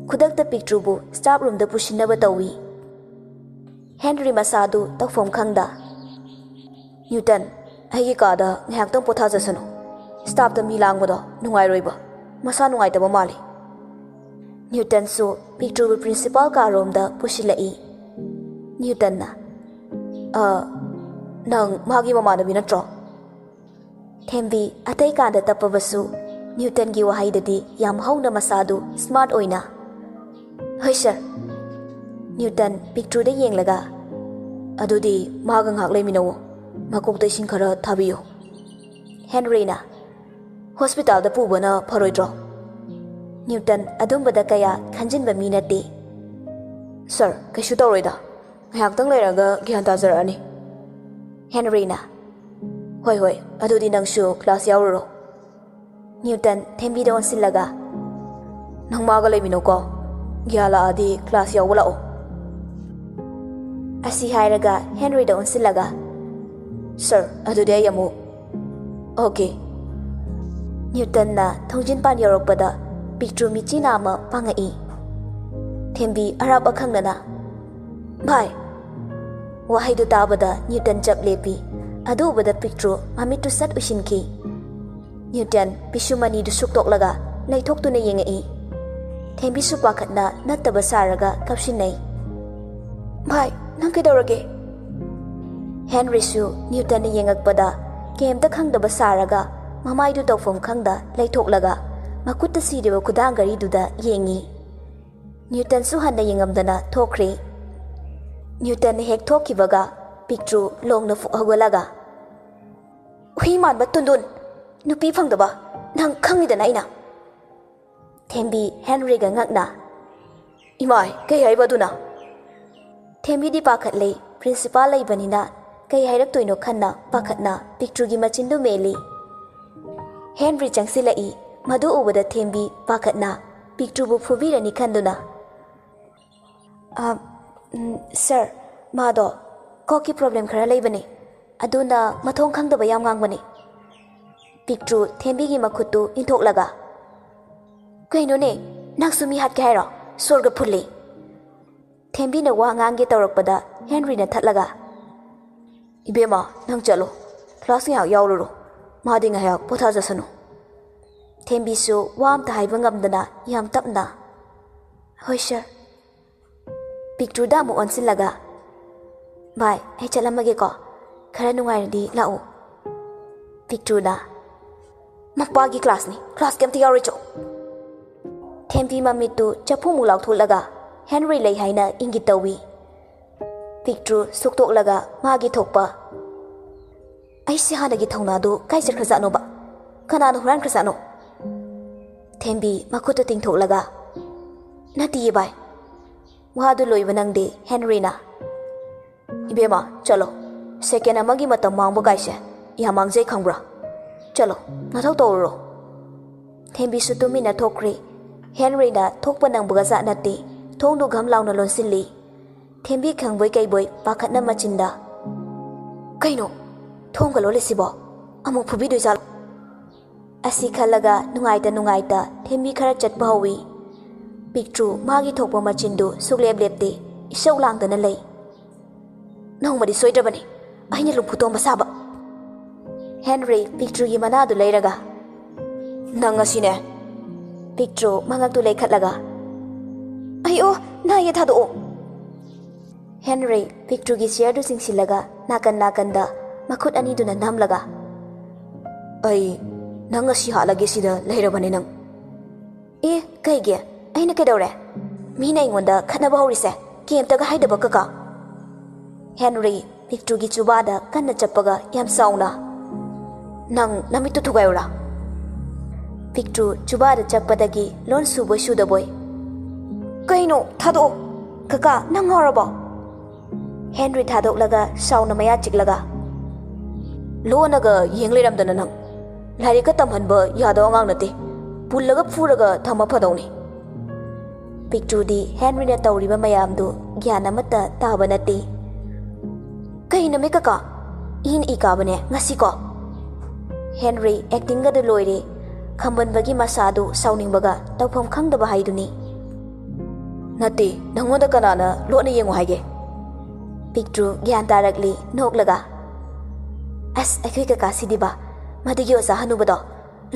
ꯈꯨꯗꯛꯇ ꯄꯤꯛꯇ꯭ꯔꯨꯕꯨ ꯁ꯭ꯇꯥꯐ ꯔꯨꯝꯗ ꯄꯨꯁꯤꯟꯅꯕ ꯇꯧꯏ꯫ ꯍꯦꯟꯔꯤ ꯃꯁꯥꯗꯨ ꯇꯧꯐꯝ ꯈꯪꯗ, "ꯅ꯭ꯌꯨꯇꯟ, ꯑꯩꯒꯤ ꯀꯥꯗ ꯉꯥꯏꯍꯥꯛꯇꯪ ꯄꯣꯊꯥꯖꯁꯅꯨ꯫ ꯁ꯭ꯇꯥꯐꯇ ꯃꯤ ꯂꯥꯡꯕꯗꯣ ꯅꯨꯡꯉꯥꯏꯔꯣꯏꯕ꯫ ꯃꯁꯥ ꯅꯨꯡꯉꯥꯏꯇꯕ ꯃꯥꯜꯂꯤ꯫" ꯅ꯭ꯌꯨꯇꯟꯁꯨ ꯄꯤꯛꯇ꯭ꯔꯨꯕꯨ ꯄ꯭ꯔꯤꯟꯁꯤꯄꯥꯜ ꯀꯥꯔꯣꯝꯗ ꯄꯨꯁꯤꯜꯂꯛꯏ꯫ ꯅ꯭ꯌꯨꯇꯟꯅ, "ꯑ, ꯅꯪ ꯃꯥꯒꯤ ꯃꯃꯥꯟꯅꯕꯤ ꯅꯠꯇ꯭ꯔꯣ?" ꯊꯦꯝꯕꯤ ꯑꯇꯩ ꯀꯥꯗ ꯇꯞꯄꯕꯁꯨ ꯅ꯭ꯌꯨꯇꯟꯒꯤ ꯋꯥꯍꯩꯗꯗꯤ ꯌꯥꯝ ꯍꯧꯅ ꯃꯁꯥꯗꯨ ꯁ꯭ꯃꯥꯔꯠ ꯑꯣꯏꯅ, "ꯍꯣꯏ ꯁꯔ꯫" ꯅ꯭ꯌꯨꯇꯟ ꯄꯤꯛꯇ꯭ꯔꯨꯗ ꯌꯦꯡꯂꯒ, "ꯑꯗꯨꯗꯤ ꯃꯥꯒ ꯉꯥꯏꯍꯥꯛ ꯂꯩꯃꯤꯟꯅꯧꯋꯣ꯫ ꯃꯀꯣꯛꯇ ꯏꯁꯤꯡ ꯈꯔ ꯊꯥꯕꯤꯌꯨ꯫" ꯍꯦꯟꯔꯤꯅ, "ꯍꯣꯁꯄꯤꯇꯥꯜꯗ ꯄꯨꯕꯅ ꯐꯔꯣꯏꯗ꯭ꯔꯣ?" ꯅ꯭ꯌꯨꯇꯟ ꯑꯗꯨꯝꯕꯗ ꯀꯌꯥ ꯈꯟꯖꯤꯟꯕ ꯃꯤ ꯅꯠꯇꯦ꯫ "ꯁꯔ, ꯀꯩꯁꯨ ꯇꯧꯔꯣꯏꯗ꯫ ꯉꯥꯏꯍꯥꯛꯇꯪ ꯂꯩꯔꯒ ꯒ꯭ꯌꯥꯟ ꯇꯥꯖꯔꯛꯑꯅꯤ꯫" ꯍꯦꯟꯔꯤꯅ, "ꯍꯣꯏ, ꯍꯣꯏ, ꯑꯗꯨꯗꯤ ꯅꯪꯁꯨ ꯀ꯭ꯂꯥꯁ ꯌꯥꯎꯔꯨꯔꯣ꯫" ꯅ꯭ꯌꯨꯇꯟ ꯊꯦꯝꯕꯤꯗ ꯑꯣꯟꯁꯤꯜꯂꯒ, "ꯅꯪ ꯃꯥꯒ ꯂꯩꯃꯤꯟꯅꯧꯀꯣ꯫ ꯒ꯭ꯌꯥꯟ ꯂꯥꯛꯑꯗꯤ ꯀ꯭ꯂꯥꯁ ꯌꯥꯎꯕ ꯂꯥꯛꯑꯣ꯫" ꯑꯁꯤ ꯍꯥꯏꯔꯒ ꯍꯦꯟꯔꯤꯗ ꯑꯣꯟꯁꯤꯜꯂꯒ, "ꯁꯔ, ꯑꯗꯨꯗꯤ ꯑꯩ ꯑꯃꯨꯛ꯫" "ꯑꯣꯀꯦ꯫" ꯅ꯭ꯌꯨꯇꯟꯅ ꯊꯣꯡꯖꯤꯟꯄꯥꯟ ꯌꯧꯔꯛꯄꯗ ꯄꯤꯛꯇ꯭ꯔꯨ ꯃꯤꯆꯤ ꯅꯥꯝꯃ ꯄꯥꯡꯉꯛꯏ꯫ ꯊꯦꯝꯕꯤ ꯑꯔꯥꯞ ꯑꯈꯪꯅꯅ, "ꯚꯥꯏ!" ꯋꯥꯍꯩꯗꯨ ꯇꯥꯕꯗ ꯅ꯭ꯌꯨꯇꯟ ꯆꯞ ꯂꯦꯞꯄꯤ꯫ ꯑꯗꯨ ꯎꯕꯗ ꯄꯤꯛꯇ꯭ꯔꯨ ꯃꯃꯤꯠꯇꯨ ꯁꯠ ꯎꯏꯁꯤꯟꯈꯤ꯫ ꯅ꯭ꯌꯨꯇꯟ ꯄꯤꯁꯨꯝ ꯑꯅꯤꯗꯨ ꯁꯨꯛꯇꯣꯛꯂꯒ ꯂꯩꯊꯣꯛꯇꯨꯅ ꯌꯦꯡꯉꯛꯏ꯫ ꯊꯦꯝꯕꯤꯁꯨ ꯄꯥꯈꯠꯅ ꯅꯠꯇꯕ ꯁꯥꯔꯒ ꯀꯞꯁꯤꯟꯅꯩ꯫ "ꯚꯥꯏ, ꯅꯪ ꯀꯩꯗꯧꯔꯒꯦ?" ꯍꯦꯟꯔꯤꯁꯨ ꯅ꯭ꯌꯨꯇꯟꯅ ꯌꯦꯡꯉꯛꯄꯗ ꯀꯩꯝꯇ ꯈꯪꯗꯕ ꯁꯥꯔꯒ ꯃꯃꯥꯏꯗꯨ ꯇꯧꯐꯝ ꯈꯪꯗ ꯂꯩꯊꯣꯛꯂꯒ ꯃꯈꯨꯠꯇ ꯁꯤꯔꯤꯕ ꯈꯨꯗꯥꯡ ꯘꯔꯤꯗꯨꯗ ꯌꯦꯡꯉꯤ꯫ ꯅ꯭ꯌꯨꯇꯟꯁꯨ ꯍꯟꯅ ꯌꯦꯡꯉꯝꯗꯅ ꯊꯣꯛꯈ꯭ꯔꯦ꯫ ꯅ꯭ꯌꯨꯇꯟꯅ ꯍꯦꯛ ꯊꯣꯛꯈꯤꯕꯒ ꯄꯤꯛꯇ꯭ꯔꯨ ꯂꯣꯡꯅ ꯐꯨꯛ ꯍꯧꯒꯠꯂꯒ, "ꯍꯨꯏ ꯃꯥꯟꯕ ꯇꯨꯟꯗꯨꯟ! ꯅꯨꯄꯤ ꯐꯪꯗꯕ! ꯅꯪ ꯈꯪꯉꯤꯗꯅ ꯑꯩꯅ!" ꯊꯦꯝꯕꯤ ꯍꯦꯟꯔꯤꯒ ꯉꯛꯅ, "ꯏꯃꯥꯏ, ꯀꯩ ꯍꯥꯏꯕ ꯑꯗꯨꯅ?" ꯊꯦꯝꯕꯤꯗꯤ ꯄꯥꯈꯠꯂꯦ, ꯄ꯭ꯔꯤꯟꯁꯤꯄꯥꯜ ꯂꯩꯕꯅꯤꯅ ꯀꯩ ꯍꯥꯏꯔꯛꯇꯣꯏꯅꯣ ꯈꯟꯅ ꯄꯥꯈꯠꯅ ꯄꯤꯛꯇ꯭ꯔꯨꯒꯤ ꯃꯆꯤꯟꯗꯨ ꯃꯦꯜꯂꯤ꯫ ꯍꯦꯟꯔꯤ ꯆꯪꯁꯤꯜꯂꯛꯏ, ꯃꯗꯨ ꯎꯕꯗ ꯊꯦꯝꯕꯤ ꯄꯥꯈꯠꯅ ꯄꯤꯛꯇ꯭ꯔꯨꯕꯨ ꯐꯨꯕꯤꯔꯅꯤ ꯈꯟꯗꯨꯅ, "ꯑ, ꯎꯝ, ꯁꯔ, ꯃꯥꯗꯣ ꯀꯣꯛꯀꯤ ꯄ꯭ꯔꯣꯕ꯭ꯂꯦꯝ ꯈꯔ ꯂꯩꯕꯅꯦ꯫ ꯑꯗꯨꯅ ꯃꯊꯣꯡ ꯈꯪꯗꯕ ꯌꯥꯝ ꯉꯥꯡꯕꯅꯤ꯫ ꯄꯤꯛꯇ꯭ꯔꯨ ꯊꯦꯝꯕꯤꯒꯤ ꯃꯈꯨꯠꯇꯨ ꯏꯟꯊꯣꯛꯂꯒ, "ꯀꯩꯅꯣꯅꯦ, ꯅꯪꯁꯨ ꯃꯤ ꯍꯥꯠꯀꯦ ꯍꯥꯏꯔꯣ? ꯁꯣꯔꯒ ꯐꯨꯜꯂꯤ!" ꯊꯦꯝꯕꯤꯅ ꯋꯥ ꯉꯥꯡꯒꯦ ꯇꯧꯔꯛꯄꯗ ꯍꯦꯟꯔꯤꯅ ꯊꯠꯂꯒ, "ꯏꯕꯦꯝꯃ, ꯅꯪ ꯆꯠꯂꯣ, ꯀ꯭ꯂꯥꯁ ꯉꯥꯏꯍꯥꯛ ꯌꯥꯎꯔꯨꯔꯣ, ꯃꯥꯗꯤ ꯉꯥꯏꯍꯥꯛ ꯄꯣꯊꯥꯖꯁꯅꯨ꯫" ꯊꯦꯝꯕꯤꯁꯨ ꯋꯥ ꯑꯝꯇ ꯍꯥꯏꯕ ꯉꯝꯗꯅ ꯌꯥꯝ ꯇꯞꯅ, "ꯍꯣꯏ ꯁꯥꯔ꯫" ꯄꯤꯛꯇ꯭ꯔꯨꯗ ꯑꯃꯨꯛ ꯑꯣꯟꯁꯤꯜꯂꯒ, "ꯚꯥꯏ, ꯑꯩ ꯆꯠꯂꯝꯃꯒꯦꯀꯣ, ꯈꯔ ꯅꯨꯡꯉꯥꯏꯔꯗꯤ ꯂꯥꯛꯎ꯫" ꯄꯤꯛꯇ꯭ꯔꯨꯅ, "ꯃꯄꯥꯒꯤ ꯀ꯭ꯂꯥꯁꯅꯤ, ꯀ꯭ꯂꯥꯁ ꯀꯩꯝꯇ ꯌꯥꯎꯔꯣꯏ, ꯆꯣ!" ꯊꯦꯝꯕꯤ ꯃꯃꯤꯠꯇꯨ ꯆꯐꯨꯃꯨꯛ ꯂꯥꯎꯊꯣꯛꯂꯒ ꯍꯦꯟꯔꯤ ꯂꯩ ꯍꯥꯏꯅ ꯏꯪꯒꯤꯠ ꯇꯧꯏ꯫ ꯄꯤꯛꯇ꯭ꯔꯨ ꯁꯨꯛꯇꯣꯛꯂꯒ ꯃꯥꯒꯤ ꯊꯣꯛꯄ, "ꯑꯩꯁꯦ ꯍꯥꯟꯅꯒꯤ ꯊꯧꯅꯥꯗꯨ ꯀꯥꯏ ꯆꯠꯈ꯭ꯔꯖꯥꯠꯅꯣꯕ? ꯀꯅꯥꯅ ꯍꯨꯔꯥꯟꯈ꯭ꯔꯖꯥꯠꯅꯣ?" ꯊꯦꯝꯕꯤ ꯃꯈꯨꯠꯇꯨ ꯇꯤꯡꯊꯣꯛꯂꯒ, "ꯅꯠꯇꯤꯌꯦ ꯚꯥꯏ꯫" ꯋꯥꯗꯨ ꯂꯣꯏꯕ ꯅꯪꯗꯦ ꯍꯦꯟꯔꯤꯅ, "ꯏꯕꯦꯝꯃ, ꯆꯠꯂꯣ꯫ ꯁꯦꯀꯦꯟ ꯑꯃꯒꯤ ꯃꯇꯝ ꯃꯥꯡꯕ ꯀꯥꯏꯁꯦ ꯌꯥꯝ ꯃꯥꯡꯖꯩ, ꯈꯪꯕ꯭ꯔꯥ? ꯆꯠꯂꯣ, ꯅꯊꯧ ꯇꯧꯔꯨꯔꯣ꯫" ꯊꯦꯝꯕꯤꯁꯨ ꯇꯨꯃꯤꯟꯅ ꯊꯣꯛꯈ꯭ꯔꯦ꯫ ꯍꯦꯟꯔꯤꯅ ꯊꯣꯛꯄ ꯅꯪꯕꯒ ꯖꯥꯠ ꯅꯠꯇꯦ꯫ ꯊꯣꯡꯗꯨ ꯘꯝ ꯂꯥꯎꯅ ꯂꯣꯟꯁꯤꯜꯂꯤ꯫ ꯊꯦꯝꯕꯤ ꯈꯪꯕꯣꯏ ꯀꯩꯕꯣꯏ ꯄꯥꯈꯠꯅ ꯃꯆꯤꯟꯗ, "ꯀꯩꯅꯣ? ꯊꯣꯡꯒ ꯂꯣꯜꯂꯤꯁꯤꯕꯣ? ꯑꯃꯨꯛ ꯐꯨꯕꯤꯗꯣꯏꯖꯥꯠꯂꯣ?" ꯑꯁꯤ ꯈꯜꯂꯒ ꯅꯨꯡꯉꯥꯏꯇ ꯅꯨꯡꯉꯥꯏꯇ ꯊꯦꯝꯕꯤ ꯈꯔ ꯆꯠꯄ ꯍꯧꯏ꯫ ꯄꯤꯛꯇ꯭ꯔꯨ ꯃꯥꯒꯤ ꯊꯣꯛꯄ ꯃꯆꯤꯟꯗꯨ ꯁꯨꯛꯂꯦꯞ ꯂꯦꯞꯇꯦ, ꯏꯁꯧ ꯂꯥꯡꯗꯅ ꯂꯩ꯫ "ꯅꯣꯡꯃꯗꯤ ꯁꯣꯏꯗ꯭ꯔꯕꯅꯤ ꯑꯩꯅ ꯂꯨꯝꯐꯨ ꯇꯣꯝꯕ ꯁꯥꯕ꯫" ꯍꯦꯟꯔꯤ ꯄꯤꯛꯇ꯭ꯔꯨꯒꯤ ꯃꯅꯥꯗꯨ ꯂꯩꯔꯒ, "ꯅꯪ ꯑꯁꯤꯅꯦ꯫" ꯄꯤꯛꯇ꯭ꯔꯨ ꯃꯉꯛꯇꯨ ꯂꯩꯈꯠꯂꯒ, "ꯑꯩ ꯑꯣ, ꯅꯥꯏꯌꯦ, ꯊꯥꯗꯣꯛꯑꯣ꯫" ꯍꯦꯟꯔꯤ ꯄꯤꯛꯇ꯭ꯔꯨꯒꯤ ꯆꯤꯌꯔꯗꯨ ꯆꯤꯡꯁꯤꯜꯂꯒ ꯅꯥꯀꯟ ꯅꯥꯀꯟꯗ ꯃꯈꯨꯠ ꯑꯅꯤꯗꯨꯅ ꯅꯝꯂꯒ, "ꯑꯩ ꯅꯪ ꯉꯁꯤ ꯍꯥꯠꯂꯒꯦ ꯁꯤꯗ ꯂꯩꯔꯕꯅꯦ ꯅꯪ꯫" "ꯑꯦ, ꯀꯩꯒꯤ? ꯑꯩꯅ ꯀꯩꯗꯧꯔꯦ? ꯃꯤꯅ ꯑꯩꯉꯣꯟꯗ ꯈꯠꯅꯕ ꯍꯧꯔꯤꯁꯦ ꯀꯩꯝꯇꯒ ꯍꯥꯏꯗꯕ ꯀꯀꯥ?" ꯍꯦꯟꯔꯤ ꯄꯤꯛꯇ꯭ꯔꯨꯒꯤ ꯆꯨꯕꯥꯗ ꯀꯟꯅ ꯆꯞꯄꯒ ꯌꯥꯝ ꯆꯥꯎꯅ, "ꯅꯪ ꯅꯃꯤꯠꯇꯨ ꯊꯨꯒꯥꯏꯌꯨꯔꯥ?" ꯄꯤꯛꯇ꯭ꯔꯨ ꯆꯨꯕꯥꯗ ꯆꯞꯄꯗꯒꯤ ꯂꯣꯟ ꯁꯨꯕꯣꯏ ꯁꯨꯗꯕꯣꯏ, "ꯀꯩꯅꯣ? ꯊꯥꯗꯣꯛꯑꯣ! ꯀꯀꯥ, ꯅꯪ ꯉꯥꯎꯔꯕꯣ?" ꯍꯦꯟꯔꯤ ꯊꯥꯗꯣꯛꯂꯒ ꯁꯥꯎꯅ ꯃꯌꯥ ꯆꯤꯛꯂꯒ, "ꯂꯣꯟꯅꯒ ꯌꯦꯡ ꯂꯩꯔꯝꯗꯅ ꯅꯪ꯫ ꯂꯥꯏꯔꯤꯛꯀ ꯇꯝꯍꯟꯕ ꯌꯥꯗꯕ ꯑꯉꯥꯡ ꯅꯠꯇꯦ꯫ ꯄꯨꯜꯂꯒ ꯐꯨꯔꯒ ꯊꯝꯃ ꯐꯗꯧꯅꯤ꯫" ꯄꯤꯛꯇ꯭ꯔꯨꯗꯤ ꯍꯦꯟꯔꯤꯅ ꯇꯧꯔꯤꯕ ꯃꯌꯥꯝꯗꯨ ꯒ꯭ꯌꯥꯟ ꯑꯃꯠꯇ ꯇꯥꯕ ꯅꯠꯇꯦ꯫ "ꯀꯩꯅꯣꯃꯤ ꯀꯀꯥ? ꯏꯍꯤꯟ ꯏ ꯀꯥꯕꯅꯦ ꯉꯁꯤꯀꯣ꯫ ꯍꯦꯟꯔꯤ ꯑꯦꯛꯇꯤꯡꯒꯗ ꯂꯣꯏꯔꯦ꯫ ꯈꯝꯕꯟꯕꯒꯤ ꯃꯁꯥꯗꯨ ꯁꯥꯎꯅꯤꯡꯕꯒ ꯇꯧꯐꯝ ꯈꯪꯗꯕ ꯍꯥꯏꯗꯨꯅꯤ꯫ "ꯅꯠꯇꯦ, ꯅꯪꯉꯣꯟꯗ ꯀꯅꯥꯅ ꯂꯣꯠꯅ ꯌꯦꯡꯉꯨ ꯍꯥꯏꯒꯦ?" ꯄꯤꯛꯇ꯭ꯔꯨ ꯒ꯭ꯌꯥꯟ ꯇꯥꯔꯛꯂꯤ ꯅꯣꯛꯂꯒ꯫ "ꯑꯁ, ꯑꯩꯈꯣꯏ ꯀꯀꯥꯁꯤꯗꯤꯕ, ꯃꯗꯨꯒꯤ ꯑꯣꯖꯥ ꯍꯅꯨꯕꯗꯣ,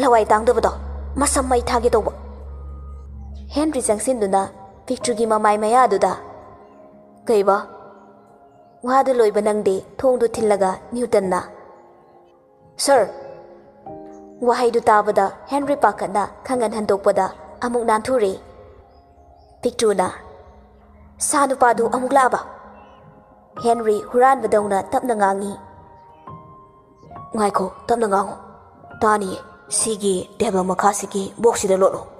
ꯂꯋꯥꯏ ꯇꯥꯡꯗꯕꯗꯣ, ꯃꯁꯝ ꯃꯩ ꯊꯥꯒꯦ ꯇꯧꯕ!" ꯍꯦꯟꯔꯤ ꯆꯪꯁꯤꯟꯗꯨꯅ ꯄꯤꯛꯇ꯭ꯔꯨꯒꯤ ꯃꯃꯥꯏ ꯃꯌꯥꯗꯨꯗ꯫ "ꯀꯩꯕ?" ꯋꯥꯗꯨ ꯂꯣꯏꯕ ꯅꯪꯗꯦ ꯊꯣꯡꯗꯨ ꯊꯤꯜꯂꯒ ꯅ꯭ꯌꯨꯇꯟꯅ꯫ "ꯁꯔ!" ꯋꯥꯍꯩꯗꯨ ꯇꯥꯕꯗ ꯍꯦꯟꯔꯤ ꯄꯥꯈꯠꯅ ꯈꯪꯍꯟ ꯍꯟꯗꯣꯛꯄꯗ ꯑꯃꯨꯛ ꯅꯥꯟꯊꯨꯔꯦ꯫ ꯄꯤꯛꯇ꯭ꯔꯨꯅ, "ꯁꯥ ꯅꯨꯄꯥꯗꯨ ꯑꯃꯨꯛ ꯂꯥꯛꯑꯕ?" ꯍꯦꯟꯔꯤ ꯍꯨꯔꯥꯟꯕꯗꯧꯅ ꯇꯞꯅ ꯉꯥꯡꯉꯤ꯫ "ꯉꯥꯏꯈꯣ, ꯇꯞꯅ ꯉꯥꯡꯉꯨ꯫ ꯇꯥꯅꯤꯌꯦ꯫ ꯁꯤꯒꯤ ꯇꯦꯕꯜ ꯃꯈꯥꯁꯤꯒꯤ ꯕꯣꯛꯁꯁꯤꯗ ꯂꯣꯠꯂꯣ꯫"